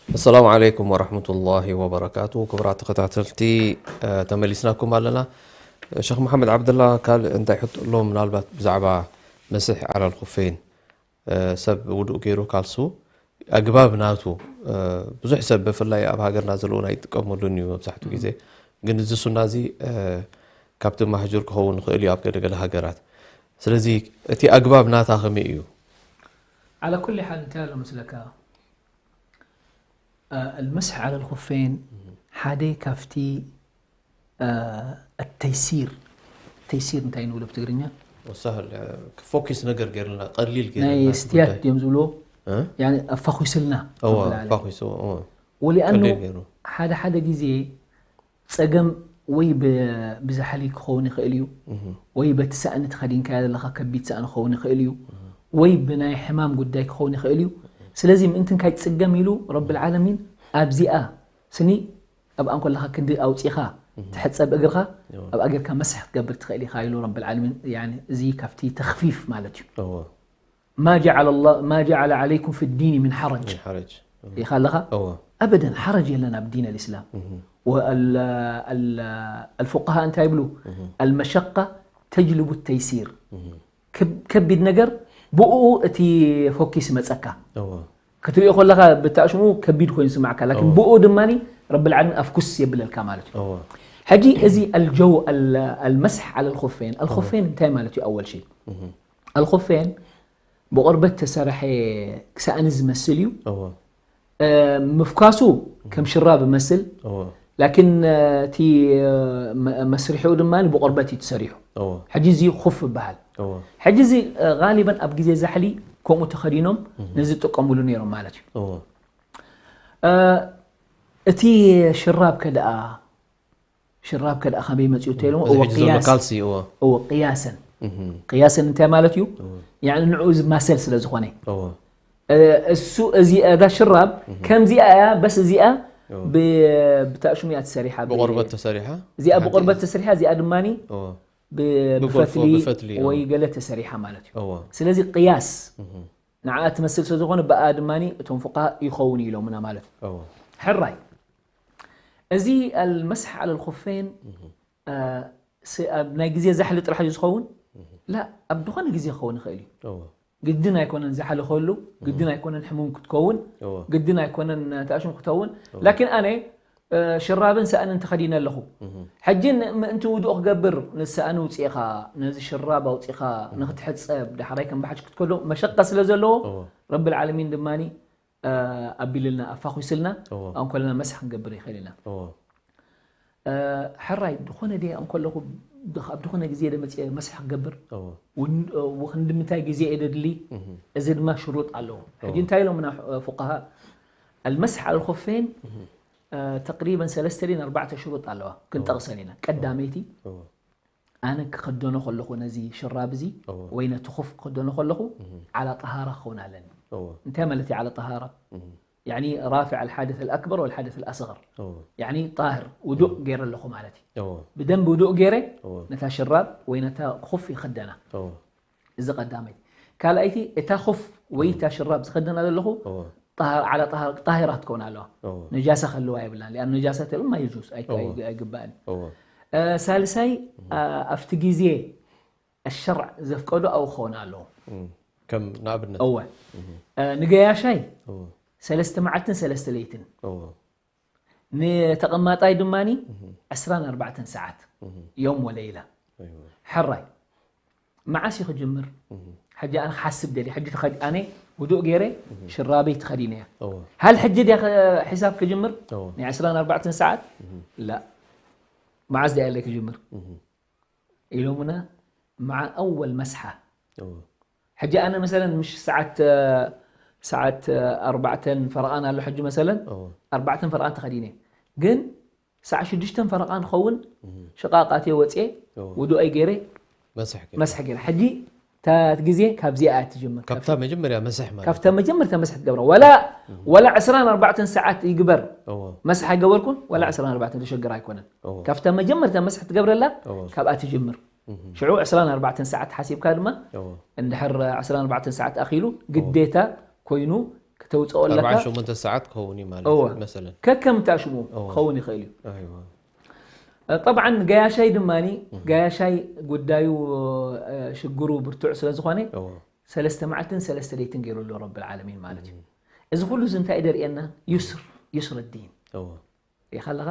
ኣሰላሙ ዓለይኩም ወራህመቱላሂ ወበረካቱ። ክቡራት ተኸታተልቲ፣ እ፣ ተመሊስናኩም ኣለና። ሸኽ መሓመድ ዓብደላ ካልእ እንታይ ሕቶ ኣሎ? ምናልባት ብዛዕባ መስሕ ዓላል ኹፌን፣ እ፣ ሰብ ውዱእ ገይሩ ካልሱ ኣግባብ ናቱ፣ እ፣ ብዙሕ ሰብ ብፍላይ ኣብ ሃገርና ዘለዉን ኣይጥቀመሉን እዩ መብዛሕትኡ ግዜ። ግን እዚ ሱና እዚ፣ እ፣ ካብቲ ማህጁር ክኸውን ይኽእል እዩ ኣብ ገለ ገለ ሃገራት። ስለዚ እቲ ኣግባብ ናታ ከመይ እዩ? ዓላ ኩሊ ሓል እንታይ ኣሎ መስለካ? እ፣ ኣልመስሕ ዓለል ኹፌን ሓደ ካብቲ፣ እ፣ ኣተይሲር፣ ተይሲር እንታይ ንብሎ ብትግርኛ? ወሳህል፣ እ፣ ፎኪስ ነገር ገይርልና፣ ቀሊል ናይ ገይርልና እቲ እስትያት ጉዳይ። ድዮም ዝብልዎ? እ? ያኒ ኣፋኹስልና እወ፣ ንብል ኣለ። ኣፋኹሱ፣ እወ። ወሊኣኑ ቀሊል ገይሩ። ሓደ ሓደ ግዜ ጸገም ወይ ብ-፣ ብዛሕሊ ክኸውን ይኽእል እዩ፣ እህ። ወይ በቲ ሳእኒ ተኸዲንካዮ ዘለኻ ከቢድ ሳእኒ ክኸውን ይኽእል እዩ፣ እህ። ወይ ብናይ ሕማም ጉዳይ ክኸውን ይኽእል እዩ። ስለዚ ምእንቲ ካይትጽገም ኢሉ ረብል ዓለሚን ኣብዚኣ ስኒ ኣብኣ እንከለኻ ክንዲ ኣውጺኻ እህ። ትሕጸብ እግርኻ እወ። ኣብኣ ጌርካ መስሕ ክትገብር ትኽእል ኢኻ ኢሉ ረብል ዓለሚን። ያኒ እዚ ካብቲ ተኽፊፍ ማለት እዩ። እወ። ما جعل الله، ما جعل عليكم في الدين من حرج. من حرج. ኢኻ ኣለኻ? እወ። ኣበደን ሓረጅ የለን ኣብ ዲን ኣልእስላም። እህ። ወኣል-፣ ኣል-፣ ኣልፉቃሃ እንታይ ይብሉ? እህ። المشقة تجلب التيسير. እህ። ከብ-፣ ከቢድ ነገር ብኡ እቲ ፎኪስ ይመጸካ። እወ። ክትሪኦ ከለኻ ብታሽሙ ከቢድ ኮይኑ ይስማዕካ፣ ላኪን እወ። ብኡ ድማኒ ረብል ዓለሚን ኣፍኩስ የብለልካ ማለት እዩ። እወ። ሕጂ እዚ ኣልጀው-፣ ኣል-፣ ኣልመስሕ ዓለል ኹፌን፣ ኣልኹፌን እንታይ ማለት እዩ? ኣወል ሸይ እህ። ኣልኹፌን ብቆርበት ተሰርሐ ክሳእኒ ዝመስል እዩ። እወ። እ፣ ምፍኳሱ ከም ሽራብ ይመስል። እወ። ላኪን፣ እ፣ እቲ፣ እ፣ መ-፣ መስሪሒኡ ድማ ብቆርበት እዩ ተሰሪሑ። እወ። ሕጂ እዚ ኹፍ ይበሃል። እወ። ሕጂ እዚ፣ እ፣ ጋሊበን ኣብ ግዜ ዛሕሊ ከምኡ ተኸዲኖም እህ። ነዚ ይጥቀሙሉ ነይሮም ማለት እዩ። እወ። እ፣ እቲ ሽራብ ከ ደኣ ሽራብ ከ ደኣ ከመይ መጺኡ እንተኢሎሞ፣ እዚ እወ፣ ሕጂ ዘሎ ቅያስ። ካልሲ፣ እወ። እወ፣ ቅያሰን። እህ። ቅያሰን እንታይ ማለት እዩ? እወ። ያኒ ንዕኡ ዝማሰል ስለ ዝኾነ። እወ። እ፣ እሱ፣ እዚ፣ እዛ ሽራብ እህ። ከምዚኣ እያ፣ በስ እዚኣ እወ። ብ-፣ ብታእሽሙ እያ ተሰሪሓ፣ ብ-፣ ብቆርበት ተሰሪሓ? እዚኣ ብሓቂ? ብቆርበት ተሰሪሓ፣ እዚኣ ድማኒ እወ። ብ-፣ ብጎልፎ፣ ብፈትሊ ብፈትሊ፣ እወ። ወይ ገለ ተሰሪሓ ማለት እዩ። እወ። ስለዚ ቅያስ እህ። ንዓኣ ትመስል ስለ ዝኾነ ብኣ ድማኒ እቶም ፉቃሃ ይኸውን ኢሎምና ማለት እዩ። እወ። ሕራይ። እዚ ኣልመስሕ ዓለል ኹፌን፣ እህ። እ፣ ስ-፣ ኣብ ናይ ግዜ ዛሕሊ ጥራሕ እዩ ዝኸውን? እህ። ላ፣ ኣብ ዝኾነ ግዜ ክኸውን ይኽእል እዩ። እወ። ግድን ኣይኮነን ዛሕሊ ክህሉ፣ እህ። ግድን ኣይኮነን ሕሙም ክትከውን፣ እወ። ግድን ኣይኮነን ተኣሽም ክትከውን። እወ። ላኪን ኣነ ሽራብን ሰእንን ተኸዲነ ኣለኹ። ሕጂ ምእንቲ ውዱእ ክገብር ንሰእኒ ውፅኢኻ ነዚ ሽራብ ኣውፅኢኻ ንክትሕፀብ ዳሕራይ ከም ባሓች ክትከዶ መሸቀ ስለ ዘለዎ ረብል ዓለሚን ድማ ኣቢልልና ኣፋኹስልና ኣንኮለና መስሕ ክንገብር ይኽእል ኢና። ሕራይ ዝኾነ ደ ኣንኮለኹ ኣብ ዝኾነ ግዜ ደ መፅአ መስሕ ክገብር ክንዲ ምንታይ ግዜ እየ ደድሊ። እዚ ድማ ሽሩጥ ኣለዎ። ሕጂ እንታይ ኢሎምና ፉቃሃ ኣልመስሕ ኣልኮፌን ተቅሪበን ሰለስተ ድን ኣርባዕተ ሽሩጥ ኣለዋ ክንጠቕሰን ኢና። ቀዳመይቲ ኣነ ክኸደኖ ከለኹ ነዚ ሽራብ እዚ ወይ ነቲ ኹፍ ክኸደኖ ከለኹ ዓላ ጠሃራ ክኸውን ኣለኒ። እንታይ ማለት እዩ ዓላ ጠሃራ? يعني رافع الحدث الأكبر والحدث الأصغر. يعني طاهر ውዱእ ገይረ ኣለኹ ማለት እዩ። ብደንብ ውዱእ ገይረ ነታ ሽራብ ወይ ነታ ኹፍ ይኸደና። እዚ ቀዳመይቲ። ካልኣይቲ እታ ኹፍ ወይ እታ ሽራብ ዝኸደና ዘለኹ ዓላ ጣሂራ ክትከውን ኣለዋ። ነጃሳ ከለዋ የብላን። ሊኣን ነጃሳ ተብል ማይ ጁስ ኣይግባእን። ሳልሳይ ኣብቲ ግዜ ኣሸርዕ ዘፍቀዶ ኣብኡ ክኸውን ኣለዎ። ከም ንኣብነት እወ ንገያሻይ ሰለስተ መዓልትን ሰለስተ ለይትን፣ ንተቐማጣይ ድማ ዕስራን ኣርባዕተን ሰዓት ዮም ወለይላ። ሕራይ መዓስ እዩ ክጅምር? ሕጂ ኣነ ክሓስብ ደልየ። ሕጂ ተኸዲ-፣ ኣነ ውዱእ ገይረ ሽራበይ ተኸዲነ እያ። ሃል ሕጂ ድያ ከ-፣ ሒሳብ ክጅምር? ናይ ዕስራን ኣርባዕተን ሰዓት? ላ። መዓስ ድያ ያለ ክጅምር? ኢሎምና መዓ ኣወል መስሓ። ሕጂ ኣነ መሰለን ምሽ ሰዓት ሰዓት ኣርባዕተን ፈረቓን ኣሎ ሕጂ መሰለን ኣርባዕተን ፈረቓን ተኸዲነ ግን ሰዓ ሽዱሽተን ፈረቓ ንኸውን ሽቓቕ ኣትየ ወፅየ ውዱኣይ ገይረ መስሕ ገይረ። መስሕ ገይረ። ሕጂ እታ ግዜ ካብዚኣ እያ ትጅምር። ካብታ መጀመርያ መስሕ ማለት ካብታ መጀመርታ መስሕ ትገብራ። ወላ ወላ ዕስራን ኣርባዕተን ሰዓት ይግበር እዎ። መስሕ ኣይገበርኩን ወላ ዕስራን ኣርባዕተን ተሸግር ኣይኮነን። እዎ። ካብታ መጀመርታ መስሕ ትገብረላ እዎ። ካብኣ ትጅምር። እህ። ሽዑ ዕስራን ኣርባዕተን ሰዓት ሓሲብካ ድማ እዎ። እንድሕር ዕስራን ኣርባዕተን ሰዓት ኣኺሉ ግዴታ ኮይኑ ከተውፅኦ ኣለካ። ኣርባዓን ሸሞንተን ሰዓት ክኸውን እዩ ማለት እዎ። እዩ መሰለን። ከከም እታ ሽሙ እዎ። ክኸውን ይኽእል እዩ። ኣይዋ። ጠብዓን ገያሻይ ድማ ገያሻይ ጉዳዩ ሽግሩ ብርቱዕ ስለ ዝኾነ እዎ። ሰለስተ መዓልትን ሰለስተ ለይትን ገይሩ ኣሎ ረብል ዓለሚን ማለት እዩ። እዚ ኩሉ እዚ እንታይ ደርእየና? ዩስር ዩስር ዲን እዎ። ሪኢኻ ኣለኻ?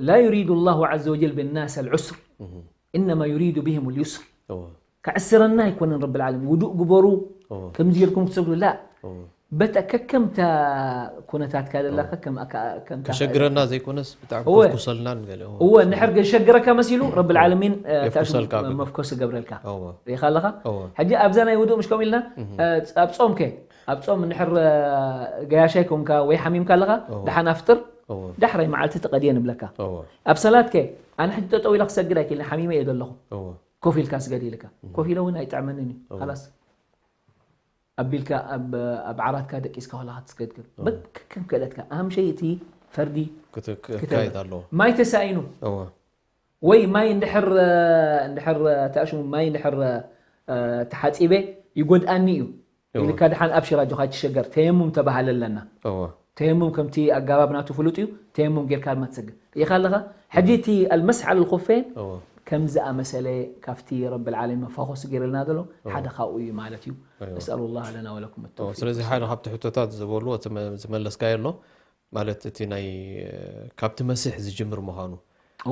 لا يريد الله عز وجل بالناس العسر إنما يريد بهم اليسر። እዎ። ከዕስረና ኣይኮነን ረብል ዓለሚን ውዱእ ግበሩ እዎ። ከምዚ ጌርኩም ክትሰግዱ ላ እዎ። በታ ከከምታ ኩነታትካ ደላ እዎ። ከከም ኣካ- ከምታ ከሸግረና ዘይኮነስ ብጣዕሚ እወ። ከፍኩሰልናን ገለ እዎ። እወ እንድሕር ዘሸግረካ መሲሉ ረብል ዓለሚን እ፣ የፍኩሰልካ ታሽሙ ብሎ። መፍኮስ ይገብረልካ እዎ። ሪኢኻ ኣለኻ እዎ። ሕጂ ኣብዛ ናይ ውዱእ ምሽ ከምኡ ኢልና እህ። እ፣ ኣብ ጾም ከ ኣብ ጾም እንድሕር እ፣ ገያሻይ ኮንካ ወይ ሓሚምካ ኣለኻ እዎ። ደሓን ኣፍጥር እዎ። ዳሕራይ መዓልቲ ተቐድየ ንብለካ እዎ። ኣብ ሰላት ከ ኣነ ሕጂ ጠጠው ኢለ ክሰግድ ኣይክእልን ሓሚመ እየ ዘለኹ እዎ። ኮፍ ኢልካ ስገድ ኢልካ ኮፍ ኢለ እውን ኣይጥዕመንን እዩ እዎ። ላስ ኣቢልካ ኣብ ኣብ ዓራትካ ደቂስካ ዋላ ክትስገድ ግን በከከም ክእለትካ ኣም ሸይ እቲ ፈርዲ ክት- ክት- ክካየድ ኣለዎ። ማይ ተሳኢኑ እዎ። ወይ ማይ እንድሕር እንድሕር ተኣሽሙ ማይ እንድሕር ተሓፂበ ይጎድኣኒ እዩ እዎ። ኢልካ ድሓን ኣብሽር ኣጆኻ ኣይትሸገር ተየሙም ተባሃለ ኣለና እዎ። ተየሙም ከምቲ ኣጋባብ ናቱ ፍሉጥ እዩ። ተየሙም ጌርካ ድማ ትሰግድ ሪኢኻ ኣለኻ። ሕጂ እቲ ኣልመስሕ ኣል ኹፌን እዎ። ከም ዝኣመሰለ ካብቲ ረብል ዓለሚን መፋኾሲ ገይርልና ዘሎ ሓደ ካብኡ እዩ ማለት እዩ። ኣይዋ። ነስኣሉ ላህ ለና ወለኩም እዎ፣ ተውፊቅ ስለዚ ሓደ ወሰላም። ካብቲ ሕቶታት ዝበልዎ እቲ መ- ዝመለስካዮ ኣሎ ማለት እቲ ናይ እ፣ ካብቲ መስሕ ዝጅምር ምዃኑ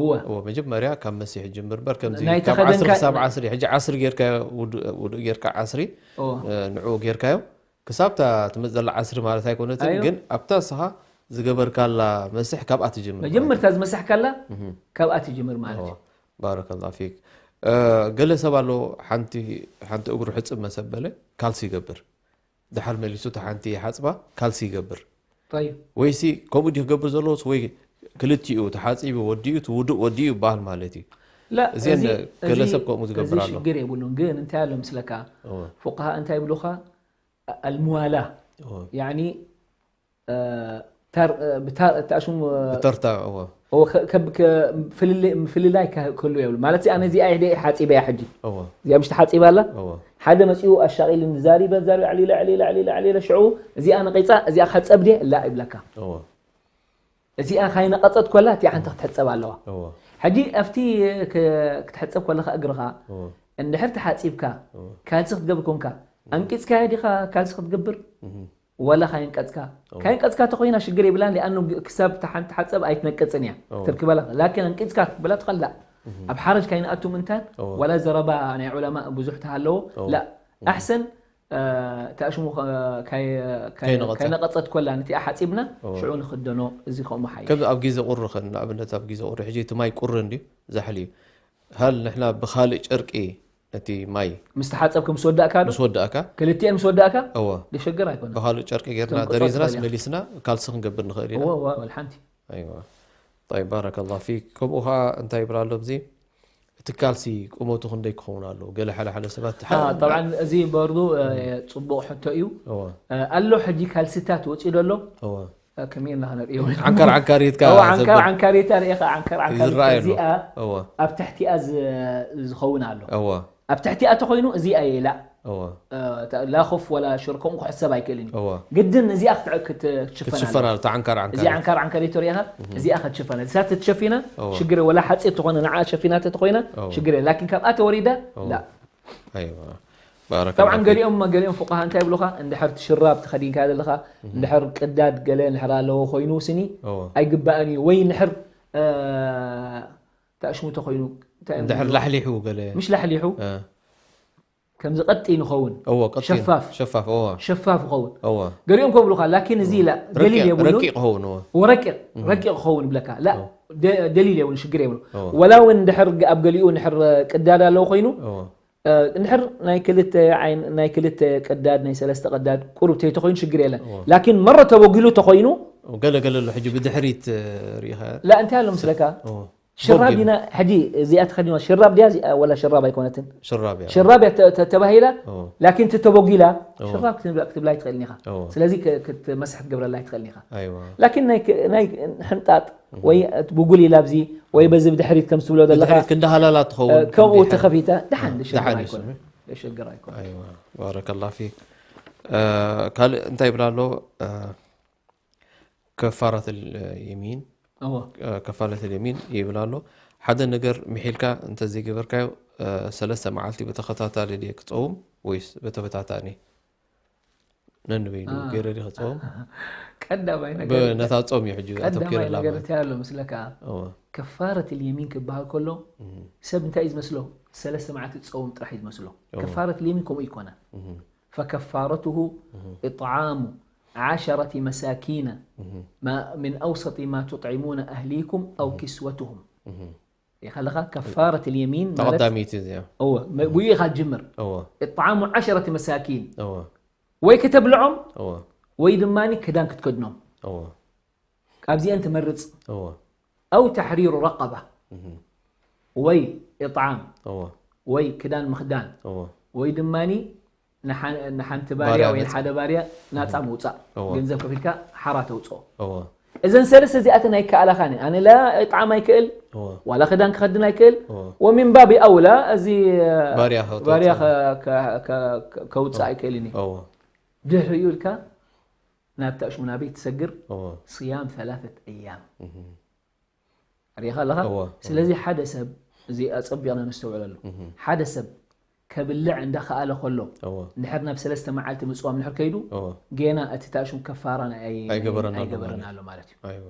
እወ እዎ መጀመርያ ካብ መስሕ ይጅምር በር ከምዚ ናይ ካብ ተኸደንካ- ዓስሪ ክሳብ ዓስሪ ሕጂ ዓስሪ ጌርካዮ ውዱ- ውዱእ ጌርካ ዓስሪ እዎ እ፣ ንዕኡ ጌርካዮ ክሳብታ ትመፅእ ዘላ ዓስሪ ማለት ኣይኮነትን ኣዮ። ግን ኣብታ ንስኻ ዝገበርካላ መስሕ ካብኣ ትጅምር ማለት እዩ። መጀመርታ ዝመሳሕካላ እህ። ካብኣ ትጅምር ማለት እዩ። ባረከላ ፊክ። እ፣ ገለ ሰብ ኣሎ ሓንቲ ሓንቲ እግሩ ሕፅብ መሰበለ ካልሲ ይገብር። ድሓር መሊሱ እቲ ሓንቲ ሓፅባ ካልሲ ይገብር። ጠይብ። ወይሲ ከምኡ ድዩ ክገብር ዘለዎስ ወይ ክልቲኡ ተሓፂቡ ወዲኡ እቲ ውዱእ ወዲኡ ይበሃል ማለት እዩ። ላ፣ እዚአን እዚ- ገለ እዚ- ሰብ ከምኡ ዝገብር እዚ ኣሎ። ሽግር የብሉን ግን እንታይ ኣሎ ምስለካ እወ። ፉቃሃ እንታይ ይብሉኻ ኣልሙዋላ እወ። ያኒ እ፣ ተር- እ፣ ብታ- እታ ሽሙ እ፣ ብተርታ እወ። እወ፣ ከ- ከብ- ከ- ፍልል- ምፍልላይ ከ- ክህሉ የብሉ ማለት እዚ ኣነ እዚኣ ኢደ ሓፂበያ ሕጂ እወ። እዚኣ ምሽ ተሓፂባ ኣላ እወ። ሓደ መፂኡ ኣሻቂሉ ዛሪበ ዛሪበ ዕሊለ ዕሊለ ዕሊለ ዕሊለ ሽዑ እዚኣ ነቂፃ እዚኣ ከፀብ ድየ ላ ይብለካ እወ። እዚኣ ካይነቐፀት ኮላ እቲኣ ሓንቲ ክትሕፀብ ኣለዋ እወ። ሕጂ ኣብቲ ክ- ክትሕፀብ ኮለካ እግርኻ እወ። እንድሕር ተሓፂብካ እወ። ካልሲ ክትገብር ኮንካ ኣንቂፅካዮ ዲኻ ካልሲ ክትገብር እህ። ወላ ካይንቀጽካ ካይንቀጽካ ተኾይና ሽግር የብላን። ሊኣኑ ክሳብ ሓንቲ ሓጸብ ኣይትነቅጽን እያ ትርክበላ። ላኪን ኣንቂጽካ ክትብላ ትኸላ ኣብ ሓረጅ ካይንኣቱ ምንታን ወላ ዘረባ ናይ ዑለማ ብዙሕ ተሃለዎ ላ ኣሕሰን ተኣሽሙ ከይነቐጸት ኮላ ነቲኣ ሓጺብና ሽዑ ንኽደኖ። እዚ ከምኡ ሓይ ከም ኣብ ግዜ ቁሪ ኸን ንኣብነት ኣብ ግዜ ቁሪ ሕጂ እቲ ማይ ቁሪ እንድዩ ዛሕሊ እዩ። ሃል ንሕና ብኻልእ ጨርቂ ነቲ ማይ ምስ ተሓጸብክ ምስ ወዳእካ ዶ ምስ ወዳእካ ክልቲኤን ምስ ወዳእካ እወ ደሸግር ኣይኮነ። ብኻልእ ጨርቂ ጌርና ተንቅጾ ደሪዝናስ ትኽእል ኢኻ። መሊስና ካልሲ ክንገብር ንኽእል ኢና። እወ እወ ወልሓንቲ ኣይዋ። طيب بارك الله فيك። ከምኡ ኸዓ እንታይ ይብል ኣሎ ኣብዚ እቲ ካልሲ ቁመቱ ክንደይ ክኸውን ኣለዎ? ገለ ሓደ ሓደ ሰባት አ፣ ጠብዓን እዚ በርዱ እ፣ ጽቡቕ ሕቶ እዩ። እወ እ፣ ኣሎ ሕጂ ካልሲታት ወጺኡ ዶ ኣሎ? እወ እ፣ ከመይ ኢልና ከነርእዮ? ዓንካር ዓንካሪትካ እወ ዓንካር ዘብል ዓንካሪታ ርኢኻ ዓንካር ዓንካሪት ይዝረኣይ ኣሎ። እዚኣ እወ ኣብ ትሕቲኣ ዝ- ዝኸውን ኣሎ። እወ ኣብ ትሕቲኣ ተኾይኑ እዚኣ እየ ኢላ እወ እ፣ ተ- ላኹፍ ወላ ሽርኮም ክሕሰብ ኣይክእልን እዩ። እወ ግድን እዚኣ ክትዕ- ክት- ክትሽፈን ክትሽፈን ኣለዋ። ኣሎ፣ እታ ዓንካር ዓንካር። እዚኣ ዓንካር ዓንካሪት ሪኢኻ እዚኣ ክትሽፈን እያ። እሳት ትሸፊና እወ ሽግር የብላ፣ ሓፂር ተኾነ ንዓ ሸፊናተ ተኾይና እወ ሽግር የብላ። ላኪን ካብኣ ተወሪዳ እወ ላ ኣይዋ ባረከ ጠብዓን ላሁ ፊክ። ገሊኦም ገሊኦም ፉቃሃ እንታይ ይብሉኻ? እንድሕር ሽራብ ተኸዲንካ ዘለኻ እንድሕር ቅዳድ ገለ እንድሕር ኣለዎ ኮይኑ ስኒ እወ ኣይግባእን እዩ ወይ እንድሕር እ፣ ተኣሽሙ ተኾይኑ እንታይ እዮም እንድሕር ዝብሉ? ላሕሊሑ ገለ ምሽ ላሕሊሑ እ። ከምዚ ቀጢ ንኸውን እወ ቀጢን ሸፋፍ ሸፋፍ እወ ሸፋፍ ይኸውን። እወ ገሊኦም ከብሉኻ ላኪን እዚ ላ ደሊል ረቂቕ- የብሉን። ረቂቕ ኸውን እወ ወረቂቕ ረቂቕ ክኸውን ይብለካ ላ ደ- ደሊል የብሉን ሽግር የብሉ። እወ ወላ እውን እንድሕር ግ- ኣብ ገሊኡ እንድሕር ቅዳድ ኣለዎ ኮይኑ እወ እ፣ እንድሕር ናይ ክልተ ዓይን ናይ ክልተ ቅዳድ ናይ ሰለስተ ቅዳድ ቁሩብ ተይተኾይኑ ሽግር የለን። እወ ላኪን መረ ተበጊሉ ተኾይኑ ገለ ገለ ኣሎ ሕጂ ብድሕሪት እ፣ ርኢኻ ላ እንታይ ኣሎ ምስለካ? እወ ሽራብ በጊሉ። ዲና ሕጂ እዚኣ ተኸዲና ሽራብ ድያ እዚኣ ወላ ሽራብ ኣይኮነትን? ሽራብ እያ። ሽራብ እያ ተ- ተ- ተባሂላ እወ ላኪን እቲ ተበጊላ እወ ሽራብ ክትብላ ክትብላ ኣይትኽእልን ኢኻ። እወ ስለዚ ክ- ክትመስሕ ክትገብረላ ኣይትኽእልን ኢኻ። ኣይዋ ላኪን ናይ ክ- ናይ ሕንጣጥ ወይ ብጉል ኢላ ኣብዚ ወይ በዚ ብድሕሪት ከም ትብሎ ዘለኻ ብድሕሪት ክንዲ ሃላላ ትኸውን ከምኡ ክንዲ ተኸፊታ ደሓን ደሸግር ደሓን እዩ ኣይኮነ ስሙ። ደሸግር ኣይኮነ ኣይዋ ባረከላ ፊክ። እ፣ ካልእ እንታይ ይብላ ኣሎ? እ፣ ከፋረት የሚን እወ ከፋለት የሚን ይብል ኣሎ። ሓደ ነገር ምሒልካ እንተዘይገበርካዮ እ፣ ሰለስተ መዓልቲ ብተኸታታሊ ድየ ክፀውም ወይስ በተበታታኒ? ነንበይኑ አ። ገይረ ድየ ክፀውም? ቀዳማይ ነገር ብ- ነታ ፆም እዩ ሕጂ ቀዳማይ ኣተኪረላ ነገር ማለት እንታይ ኣሎ ምስለካ? እወ ከፋረት ልየሚን ክበሃል ከሎ እም። ሰብ እንታይ እዩ ዝመስሎ? ሰለስተ መዓልቲ ዝፀውም ጥራሕ እዩ ዝመስሎ። እወ ከፋረት ልየሚን ከምኡ ይኮነ። እም። فكفارته እም። إطعام عشرة مساكين እም። ما من أوسط ما تطعمون أهليكم أو እም። كسوتهم እም። ከለኻ ከፋረት ልየሚን ማለት ተቐዳሚት እዚኣ እወ መ- ብኡ ኢኻ ትጅምር እወ إطعام عشرة مساكين እወ ወይ ከተብልዖም እወ ወይ ድማ ክዳን ክትከድኖም እወ ካብዚአን ትመርፅ እወ أو تحرير رقبة እህ ወይ إطعام እወ ወይ ክዳን ምኽዳን እወ ወይ ድማ ንሓንቲ ባርያ ባርያ ወይ ነፃ። ሓደ ባርያ ናፃ ምውፃእ እወ። ገንዘብ ከፊልካ ሓራ ተውፅኦ እወ እዘን ሰለስተ እዚኣተን ኣይከኣላኻን ኣነ ላ እጣዓም ኣይክእል እወ ዋላ ክዳን ክኸድን ኣይክእል እወ ወሚን ባቢ ኣውላ እዚ ባርያ ከውፅእ ባርያ ከ- ከ- ከ- ከ- ከውፅእ ኣይክእልን እዩ እወ ድሕሪኡ ኢልካ ናብታ ሽሙና ቤት ትሰግር እወ صيام ثلاثة أيام እህ ሪኢኻ ኣለኻ እወ። ስለዚ ሓደ ሰብ እዚ ኣፀቢቕና ነስተውዕለሉ እህ ሓደ ሰብ ከብልዕ እንዳኸኣለ ከሎ እወ። እንድሕር ናብ ሰለስተ መዓልቲ ምፅዋም እንድሕር ከይዱ እወ። ጌና እቲ ታሽሙ ከፋራ ናይ- ኣይገበረና ኣሎ ኣይገበረና ማለት ኣሎ ማለት እዩ ኣይዋ።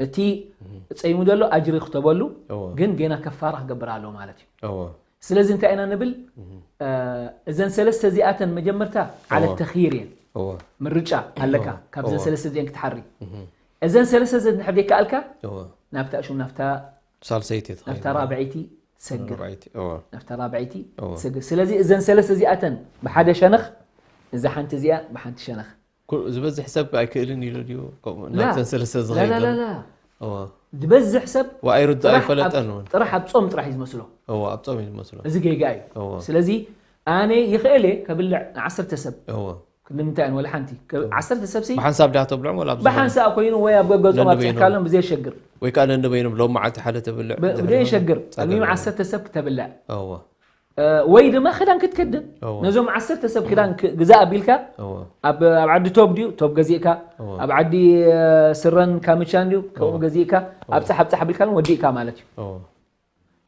እቲ እህ ፀይሙ ዘሎ ኣጅሪ ክተበሉ እወ። ግን ጌና ከፋራ ክገብር ኣሎ ማለት እዩ እወ። ስለዚ እንታይ ኢና ንብል እህ እ፣ እዘን ሰለስተ እዚኣተን መጀመርታ ዓለ እወ። ተኽይር እየን እወ። ምርጫ ኣለካ እወ። ካብዘን እወ። ሰለስተ እዚአን ክትሓሪ እህ እዘን ሰለስተ እዘን እንድሕር ዘይከኣልካ እወ። ናብታ ሽሙ ናብታ ሳልሰይቲ ናብታ ትኸይድ። ራብዐይቲ ትሰግር ራብዐይቲ፣ እወ። ናብታ ራብዐይቲ እወ። ትሰግር ስለዚ እዘን ሰለስተ እዚኣተን ብሓደ ሸነኽ እዛ ሓንቲ እዚኣ ብሓንቲ ሸነኽ ኩ- ዝበዝሕ ሰብ ኣይክእልን ኢሉ ድዩ ከምኡ ላ። ናብተን ሰለስተ ላ፣ ላ፣ ዝኸይድ ላ፣ ዘሎ? ላ። እወ። ዝበዝሕ ሰብ ወኣይርድ ጥራሕ ኣይፈለጠን ኣብ- እውን ጥራሕ ኣብ ፆም ጥራሕ እዩ ዝመስሎ እወ ኣብ ፆም እዩ ዝመስሎ እዚ ጌጋ እዩ እወ ስለዚ ኣነ ይኽእል እየ ከብልዕ ንዓሰርተ ሰብ እወ ንምንታይ ወላ ሓንቲ ከ- ዓሰርተ ሰብ ሲ ብሓንሳብ ድኣ ተብልዖም ወላ ኣብ ዝኾነ? ብሓንሳብ ኮይኑ ወይ ኣብ ገገጾም ነንበይኖም። ኣብፂሕካሎም ብዘየሸግር ወይ ከዓ ነንበይኖም ሎም መዓልቲ ሓደ ተብልዕ ብ- ድሕሪ ብዘየሸግር ጸገም ኣልሚም የለን። ዓሰርተ ሰብ ክተብልዕ እወ እ፣ ወይ ድማ ክዳን ክትከድን እወ ነዞም ዓሰርተ ሰብ ክዳን ክ- ግዛእ ኣቢልካ እወ ኣብ ኣብ ዓዲ ቶብ ድዩ ቶብ ገዚእካ እወ ኣብ ዓዲ እ፣ ስረን ካምቻን ድዩ ከምኡ እወ ገዚእካ እወ ኣብፃሕ ኣብፃሕ ኣቢልካ ወዲእካ ማለት እዩ እወ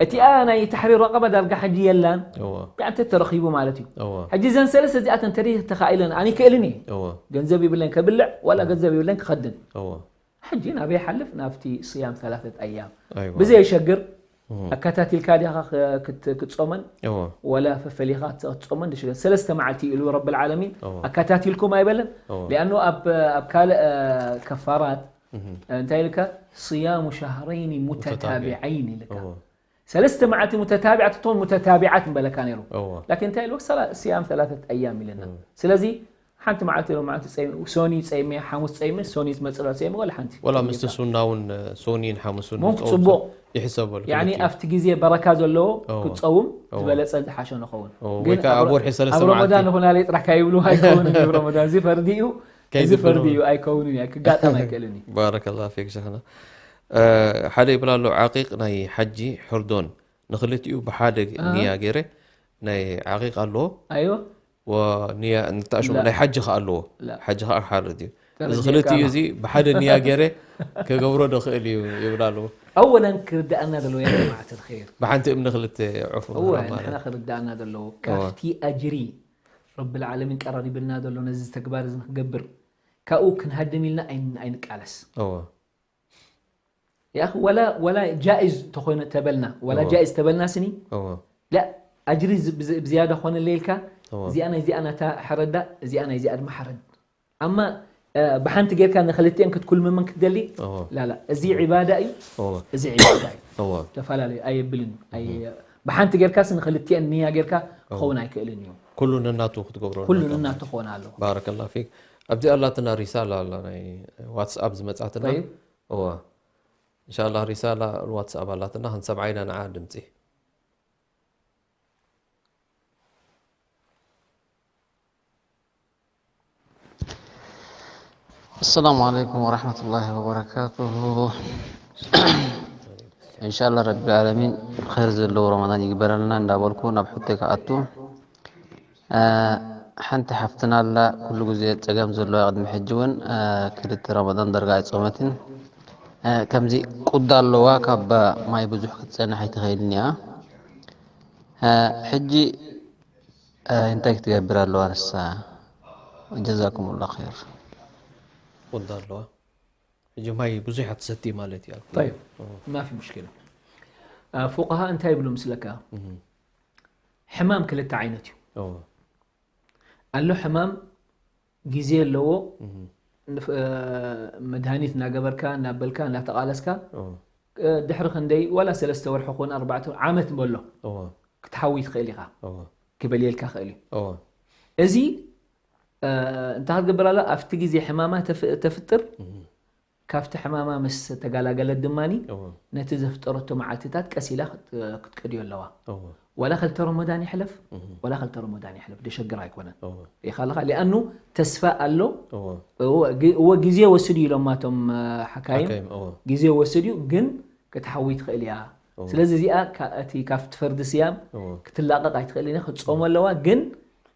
እቲኣ ናይ ተሕሪር ረቐባ ዳርጋ ሕጂ የላን። እወ ያንተ ተረኺቡ ማለት እዩ። እወ ሕጂ ዘን ሰለስተ እዚኣተን ተሪህ ተኻኢለን ኣነ ይክእልን እየ። እወ ገንዘብ ይብለን ከብልዕ ዋላ ገንዘብ ይብለን ክኸድን። እወ ሕጂ ናበይ ሓልፍ ናብቲ ስያም ሰላሰት ኣያም ኣይዋ ብዘይ ሸግር እም ኣከታቲልካ ዲኻ ክት- ክትጾመን እወ ወላ ፈፈሊኻ ትጾመን ድሽገን ሰለስተ መዓልቲ ኢሉ ረብል ዓለሚን እወ ኣከታቲልኩም ኣይበለን። እወ ሊኣኑ ኣብ ኣብ ካልእ እ፣ ከፋራት እም እንታይ ኢልካ ስያሙ ሸህረይኒ ሙተታቢዐይን ኢልካ እወ ሰለስተ መዓልቲ ሙተታቢዓት እቶም ሙተታቢዓት ምበለካ ነይሩ። እወ ላኪን እንታይ ኢልዎ ሰላ- ስያም ሰላሰት ኣያም ኢለና። ስለዚ ሓንቲ መዓልቲ ሎ መዓልቲ ጸይመ ሶኒ ጸይመ ሓሙስ ጸይመ ሶኒ ዝመጽእ ጸይመ ወላ ሓንቲ ወላ ምስቲ ሱና እውን ሶኒን ሓሙሱን ሞንክ ዝጸውም ጽቡቕ ይሕሰበሉ ያኒ ክልቲኡ። ኣብቲ ግዜ በረካ ዘለዎ እወ። ክጸውም እወ። ዝበለጸ ዝሓሸ ንኸውን። እወ፣ ግን ወይ ከዓ ኣብ ኣብ- ወርሒ ሰለስተ ኣብ መዓልቲ። ረመዳን ይኹን ኣለ ጥራሕ ካይብሉ ኣይከውንን እዩ። ረመዳን እዚ ፈርዲ እዩ። እዚ ከይዝብሉ። ፈርዲ እዩ ኣይከውንን እዩ። ክጋጠም ኣይክእልን እዩ። ባረከላ ፊክ ሸኽና። እ፣ ሓደ ይብል ኣሎ ዓቂቕ ናይ ሓጂ ሕርዶን ንክልቲኡ ብሓደ ኣሃ። ንያ ገይረ ናይ ዓቂቕ ኣለዎ ኣይወ ወንያ ንታሽሙ ላ። ናይ ሓጂ ከኣ ኣለዎ። ላ። ሓጂ ከኣ ሓርድ እዩ። እዚ ተረዲእካ ክልቲኡ ኣሎ። እዚ ብሓደ ንያ ገይረ ክገብሮ ዶ ክእል እዩ ይብል ኣለዎ። ኣወለን ክርዳእና ዘለዎ ያ ጀማዓት الخير ብሓንቲ እምኒ ክልተ ዑፍ እወ ምራብ ማለት ንሕና ክርዳእና ዘለዎ ካብቲ ኣጅሪ ረብል ዓለሚን ቀራሪብልና ዘሎ ነዚ ተግባር እዚ ንክገብር ካብኡ ክንሃድም ኢልና ኣይን- ኣይንቃለስ። እወ يا أخي ولا ولا جائز ተኾነ ተበልና ولا እወ። جائز ተበልና ስኒ እወ لا ኣጅሪ ዝ- ብዝ- ብዝያዳ ኾነ ኢልካ እወ እዚኣ ናይ እዚኣ ናታ ሕረዳ እዚኣ ናይ እዚኣ ድማ ሕረድ ኣማ እ፣ ብሓንቲ ጌርካ ንክልቲኤን ክትኩልምመን ክትደሊ እወ ላላ እዚ ዒባዳ እዩ እወ እዚ ዒባዳ እዩ እወ ተፈላለዩ ኣየብልን እዩ ኣይ- ብሓንቲ ጌርካስ ንክልቲኤን ንያ ጌርካ ክኸውን ኣይክእልን እዩ። ኩሉ ነናቱ ክትገብሮ ኩሉ ኣለካ። እናተኾነ ኣለኹ ባረከላ ፊክ። ኣብቲ ኣላትና ሪሳላ ኣላ ናይ ዋትስኣፕ ዝመጻትና። طيب እዋ እንሻላ ሪሳላ ዋትስኣፕ ኣላትና ክንሰምዓ ኢና ንዓ ድምፂ። السلام عليكم ورحمة الله وبركاته. إن شاء الله رب العالمين خير ዘለዎ ረመዳን ይግበረልና እንዳበልኩ ናብ ሕቶይ ክኣቱ። እ፣ ሓንቲ ሓፍትና ኣላ ኩሉ ግዜ ጸገም ዘለዋ ቅድሚ ሕጂ እውን እ፣ ክልተ ረመዳን ደርጋ ኣይጾመትን። እ፣ ከምዚ ቁዳ ኣለዋ ካብ ማይ ብዙሕ ክትጸንሕ ኣይትኽእልን እያ። እ፣ ሕጂ እ፣ እንታይ ክትገብር ኣለዋ ንሳ? ጀዛኩም ላ ኸይር። ወዳ ኣለዋ ሕጂ ማይ ብዙሕ ትሰቲ ማለት እዩ። طيب ما في مشكلة. ፉቃሃ እንታይ ይብሉ ምስለካ? ሕማም ክልተ ዓይነት እዩ። እዎ። ኣሎ ሕማም ግዜ ኣለዎ። ንፍ- እ፣ መድሃኒት እናገበርካ እናበልካ እናተቓለስካ እዎ። እ፣ ድሕሪ ክንደይ ዋላ ሰለስተ ወርሒ ኮን ኣርባዕተ ዓመት በሎ እዎ። ክትሓዊ ትኽእል ኢኻ። እዎ። ክበልየልካ ክእል እዩ። እዎ። እዚ እ፣ እንታይ ክትገብር ኣላ ኣብቲ ግዜ ሕማማ ተፍ- ተፍጥር ካብቲ ሕማማ ምስ ተጋላገለት ድማኒ እዎ። ነቲ ዘፍጠረቶ መዓልትታት ቀስ ኢላ ክት- ክትቀድዮ ኣለዋ። እዎ። ወላ ክልተ ረመዳን ይሕለፍ ወላ ክልተ ረመዳን ይሕለፍ ደሸግር ኣይኮነን። እዎ። ኢኻ ኣለኻ ሊኣኑ ተስፋ ኣሎ። እዎ። እዎ፣ ግ- እዎ ግዜ ወስድ እዩ ኢሎማ እቶም እ፣ ሓካይም ሓካይም፣ እዎ። ግዜ ወስድ እዩ ግን ክትሓዊ ትኽእል እያ። ስለዚ እዚኣ ካ- እቲ ካብቲ ፈርዲ ስያም እዎ። ክትላቐቕ ኣይትኽእልን እያ ክትጾሞ ኣለዋ ግን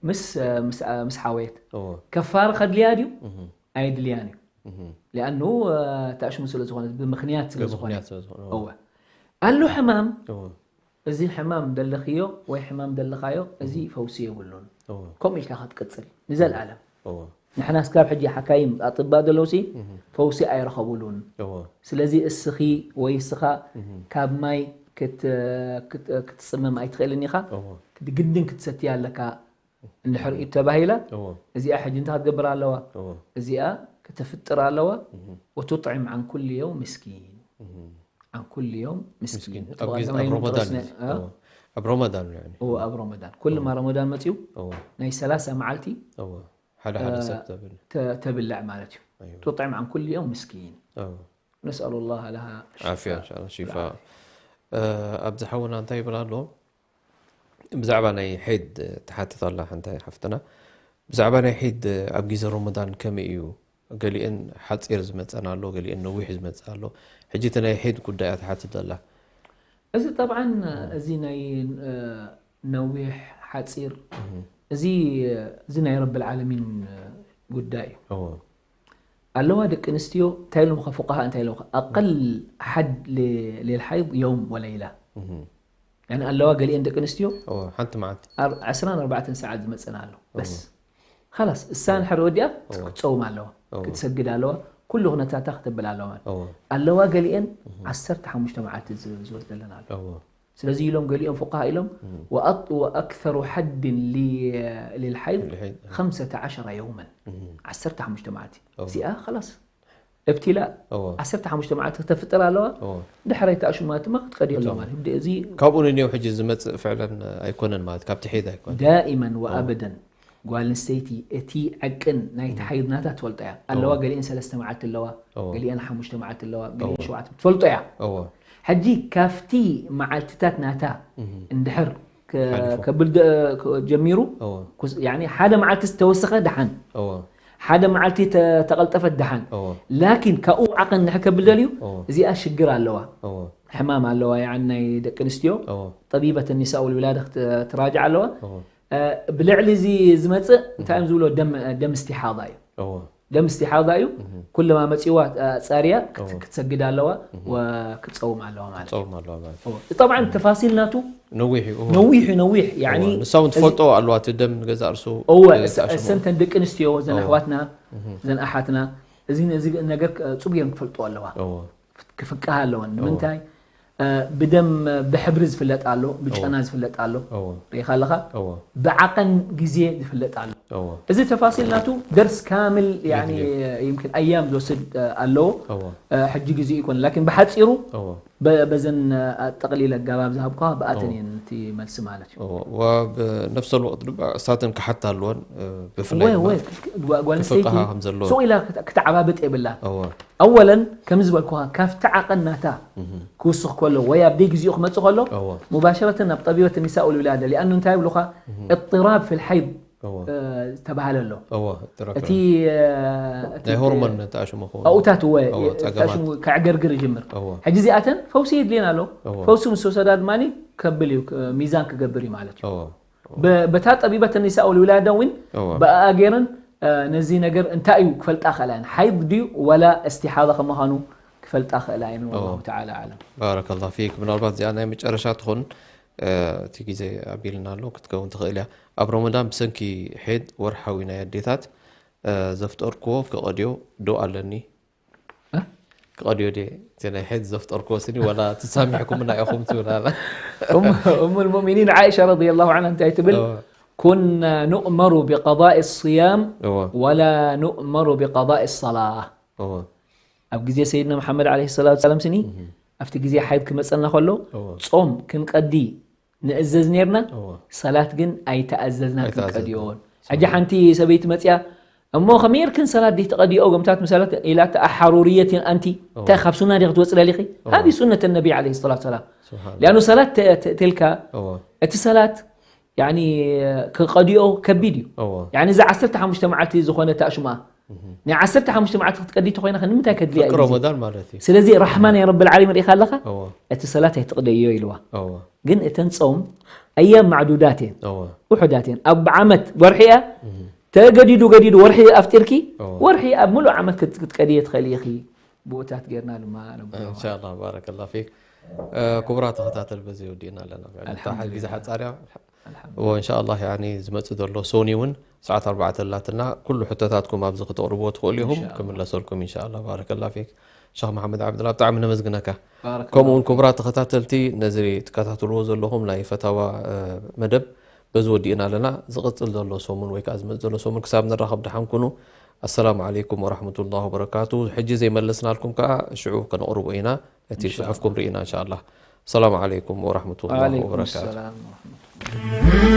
ምስ እ፣ ምስ እ፣ ምስ ሓወየት እዎ። ከፋር ከድልያ ድዩ ኣየድልያን እዩ። ሊኣኑ እ፣ ተኣሽሙ ስለ ዝኾነ ብምክንያት ስለ ዝኾነ ብምክንያት ስለ ዝኾነ፣ እዎ። እወ ኣሎ ሕማም እዎ። እዚ ሕማም ደለኽዮ ወይ ሕማም ደለኻዮ እዚ ፈውሲ የብሉን። እዎ። ከምኡ ኢልካ ክትቅፅል ንዘለኣለም እዎ። ንሕና ስካብ ሕጂ ሓካይም ኣጥባእ ዘለውሲ ፈውሲ ኣይረኸቡሉን። እዎ። ስለዚ እስኺ ወይ እስኻ ካብ ማይ ክት- ክት- ክትፅመም ኣይትኽእልን ኢኻ። እዎ። ግድን ክትሰትያ ኣለካ እንድሕር እዩ ተባሂላ እዎ። እዚኣ ሕጂ እንታይ ክትገብር ኣለዋ? እዎ። እዚኣ ከተፍጥር ኣለዋ። وتطعم عن كل يوم مسكين. عن كل يوم مسكين. ኣብ ግዜ ኣብ ረመዳን እዩ። እዎ። ኣብ ረመዳን እዩ፣ ያኒ። እዎ ኣብ ረመዳን ኩልማ ረመዳን መፅዩ እዎ። ናይ ሰላሳ መዓልቲ እዎ። ሓደ ሓደ ሰብ ተብል። ተ- ተብልዕ ማለት እዩ። ኣይዋ። تطعم عن كل يوم مسكين. እዎ። نسأل الله لها ዓፍያ الشفاء. እንሻላ ሽፋ። እ፣ ኣብዚ ሓውና እንታይ ይብል ኣሎ? ብዛዕባ ናይ ሒድ ትሓትት ኣላ ሓንቲ ሓፍትና። ብዛዕባ ናይ ሒድ ኣብ ግዜ ረመዳን ከመይ እዩ? ገሊአን ሓፂር ዝመፀን ኣሎ፣ ገሊአን ነዊሕ ዝመፀ ኣሎ። ሕጂ እቲ ናይ ሒድ ጉዳይ እያ ትሓትት ዘላ። እዚ ጠብዓን እዚ ናይ እ፣ ነዊሕ ሓፂር እዚ እዚ ናይ ረብል ዓለሚን ጉዳይ እዩ። እዎ። ኣለዋ ደቂ ኣንስትዮ እንታይ ኢሎም ፉቃሃ እንታይ ኢሎም ኣቀል ሓድ ሌል ሓይድ የውም ወለይላ። يعني ኣለዋ ገሊኤን ደቂ ኣንስትዮ እዎ ሓንቲ መዓልቲ ዓስራን ኣርባዕተን ሰዓት ዝመፅና ኣሎ በስ ላስ እሳ ንድሕር ወዲኣ ክትፀውም ኣለዋ ክትሰግድ ኣለዋ ኩሉ ኩነታታ ክትብል ኣለዋ ማለት እዎ ኣለዋ ገሊኤን ዓሰርተ ሓሙሽተ መዓልቲ ዝ- ዝወስደለን ኣሎ እዎ ስለዚ ኢሎም ገሊኦም ፉቃሃ ኢሎም وأط- وأكثر حد ل- للحيض للحيض. خمسة عشر يوما ዓሰርተ ሓሙሽተ መዓልቲ እዎ። እዚኣ خلاص ابتلاء እዎ ዓሰርተ ሓሙሽተ መዓልቲ ከተፍጥር ኣለዋ እዎ ድሕረይ ተኣሽማ ድማ ክትቀድዮ ኣለዋ ማለት ህብዲ እዚ ካብኡ ንኔው ሕጂ ዝመፅእ ፍዕለን ኣይኮነን ማለት ካብቲ ሒድ ኣይኮነን دائما وابدا ጓል ኣንስተይቲ እቲ ዕቅን ናይቲ ሓይድ ናታ ትፈልጦ እያ ኣለዋ ገሊአን ሰለስተ መዓልቲ ኣለዋ እዎ። ገሊአን ሓሙሽተ መዓልቲ ኣለዋ ገሊአን ሸውዓተ ትፈልጦ እያ እዎ ሕጂ ካብቲ መዓልትታት ናታ እንድሕር ከ- ሓሊፉ። ከብል ደ- ከ- ጀሚሩ እዎ ኩስ- ያኒ ሓደ መዓልቲ ዝተወሰኸ ደሓን እዎ ሓደ መዓልቲ ተ- ተቐልጠፈት ደሓን እዎ ላኪን ካብኡ ዓቐን ንሕ ከብል ደልዩ እዎ እዚኣ ሽግር ኣለዋ እዎ ሕማም ኣለዋ ይዓን ናይ ደቂ ኣንስትዮ እዎ ጠቢበት ኒሳ ወልውላደ ክት- ትራጅዕ ኣለዋ እዎ እ፣ ብልዕሊ እዚ ዝመፅእ እንታይ እዮም ዝብሎ ደም ደም እስትሓዳ እዩ እዎ ደም እስትሓዳ እዩ ኩለማ መፂዋ እ፣ ፃርያ ክት- ክትሰግድ ኣለዋ ወክትፀውም ኣለዋ ማለት እዩ ጸውም ኣለዋ ማለት እዎ። ጠብዓን ተፋሲል ናቱ ነዊሕ እዩ እዎ። ነዊሕ እዩ ነዊሕ ያኒ እዎ። ንሳ እውን ትፈልጦ ኣለዋ እቲ ደም ንገዛ እርሱ እወ እ፣ ተኣሽሞ። እሰንተን ደቂ ኣንስትዮ ዘን እዎ። ኣሕዋትና ዘን ኣሓትና እዚ ነዚ ነገር እ፣ ፅቡቅ እዮም ክፈልጦ ኣለዋ እዎ ክፍቃህ ኣለወን ንምንታይ እ፣ ብደም ብሕብሪ ዝፍለጥ ኣሎ ብጨና ዝፍለጥ ኣሎ እዎ ሪኢኻ ኣለኻ እዎ ብዓቐን ግዜ ዝፍለጥ ኣሎ እዎ እዚ ተፋሲል ናቱ ደርስ ካምል ያኒ ይምክን ኣያም ዝወስድ እ፣ ኣለዎ እዎ እ፣ ሕጂ ግዜ ይኮን ላኪን ብሓፂሩ እዎ በ- በዘን እ፣ ጠቕሊል ኣገባብ ዝሃብኳ ብኣተን እየን እቲ መልሲ ማለት እዩ እዎ ወብነፍሰ ልወቅት ድማ እሳተን ክሓታ ኣለወን እ፣ ብፍላይ ወይ ድማ ወይ ጓ- ጓል ኣንስተይቲ ክፍቅሃ ከም ዘለዎ ሱቕ ኢላ ክት- ክትዓባብጥ የብላ እዎ ኣወለን ከምዚ ዝበልኩኻ ካብቲ ዓቐን ናታ ክውስኽ ከሎ ወይ ኣብ ደይ ግዜኡ ክመፅእ ከሎ እዎ ሙባሸረተን ናብ ጠቢበት ኒሳ ወልውላደ ሊኣኑ እንታይ ይብሉኻ እጥራብ ፊ ልሓይድ እዎ ዝተባሃለ ኣሎ እዎ እጥራብ እቲ እ፣ እቲ ናይ ሆርሞን ተኣሽሞ ክኸውን ኣውታት ወ እዎ፣ ጸገማት። ከዕገርግር ይጅምር እዎ ሕጂ እዚኣተን ፈውሲ የድልየን ኣሎ እዎ ፈውሲ ምስ ወሰዳ ድማ ከብል እዩ ክ- ሚዛን ክገብር እዩ ማለት እዩ እዎ ብ- በታ ጠቢበት ኒሳ ወልውላደ እውን እዎ ብኣኣ ገይረን እ፣ ነዚ ነገር እንታይ እዩ ክፈልጣ ክእላ እየን ሓይድ ድዩ ወላ እስቲሓዳ ከምዃኑ ክፈልጣ ክእላ እየን ወላሁ ተዓላ ኣለም ባረከላ ፊክ ምናልባት እዚኣ ናይ መጨረሻ ትኾን እ፣ እቲ ግዜ ኣቢልና ኣሎ ክትከውን ትኽእል እያ ኣብ ረመዳን ብሰንኪ ሒድ ወርሓዊ ናይ ኣዴታት እ፣ ዘፍጠርክዎ ክቐድዮ ዶ ኣለኒ እ? ክቐድዮ ድየ እቲ ናይ ሒድ ዘፍጠርክዎ ስኒ ወላ ትሳሚሕኩምና ኢኹም ትብል ኣላ أم المؤمنين عائشة رضي الله عنها እንታይ ትብል እዎ كنا نؤمر بقضاء الصيام እዎ ولا نؤمر بقضاء الصلاة እዎ ኣብ ግዜ ሰይድና መሓመድ ዓለይሂ ሰላቱ ሰላም ስኒ ኣብቲ ግዜ ሓይድ ክመፀና ከሎ እዎ ጾም ክንቀዲ ንእዘዝ ነርና እዎ ሰላት ግን ኣይተኣዘዝና ኣይተኣዘዝና። ክንቀዲኦን ሕጂ ሓንቲ ሰበይቲ መፅያ እሞ ከመይ ርክን ሰላት ዲህ ተቐዲኦ ገምታት ምሳላት ኢላተ ኣሓሩርየት እየን ኣንቲ እንታይ ካብ ሱና ዲህ ክትወፅእ ደሊኺ ሃዚ ሱነት ነቢ ዓለይሂ ሰላቱ ሰላም ስብሓን ሊኣኑ ሰላት ተ- ተ- ተልካ እዎ እቲ ሰላት ያኒ ክቐዲኦ ከቢድ እዩ እዎ ያኒ እዛ ዓሰርተ ሓሙሽተ መዓልቲ ዝኾነ ተኣሽማ ናይ ዓሰርተ ሓሙሽተ መዓልቲ ክትቀዲ ተኮይና ከ ንምንታይ ከድልያ እዩ ፍቅሪ ግዜ? ረመዳን ማለት እዩ ስለዚ ራሕማ ናይ ረብል ዓለሚን ርኢኻ ኣለኻ እዎ እቲ ሰላት ኣይትቕደዮ ኢልዋ እዎ ግን እተን ጾም ኣያም ማዕዱዳት እየን እዎ ውሑዳት እየን ኣብ ዓመት ወርሒ እያ ተገዲዱ ገዲዱ ወርሒ ኣፍጢርኪ እዎ። ወርሒ ኣብ ሙሉእ ዓመት ክት- ክትቀድየ ትኽእል ኢኺ ብኡታት ጌርና ድማ ነብሎ እንሻላ ባረከላ ፊክ እ፣ ክቡራት ተኸታተል በዚ ወዲእና ኣለና ፍዕላ። እታ ኣልሓምዱሊላህ። ግዜ ሓፃርያ ኣልሓምዱሊላህ። እዎ እንሻላ ያኒ ዝመፅእ ዘሎ ሶኒ እውን ሰዓት ኣርባዕተ ኣላትና ኩሉ ሕቶታትኩም ኣብዚ ክተቕርብዎ ትኽእሉ ኢኹም እንሻላ። ክምለሰልኩም እንሻላ ባረከላ ፊክ ሸክ መሓመድ ዓብድላ ብጣዕሚ ነመስግነካ ባረከላ። ከምኡ እውን ክቡራት ተኸታተልቲ ነዚ ትከታተልዎ ዘለኹም ናይ ፈታዋ እ፣ መደብ በዚ ወዲእና ኣለና ዝቕፅል ዘሎ ሰሙን ወይ ከዓ ዝመፅእ ዘሎ ሰሙን ክሳብ ንራኸብ ደሓን ኩኑ ኣሰላሙ ዓለይኩም ወራሕመቱላህ ወበረካቱ ሕጂ ዘይመለስናልኩም ከዓ ሽዑ ከነቕርቦ ኢና እቲ እንሻ ፅሑፍኩም ርኢና እንሻ ኣላ ሰላሙ ዓለይኩም ወራሕመቱላህ ወዓለይኩም ወበረካቱ ሰላም ወረሕመቱላህ።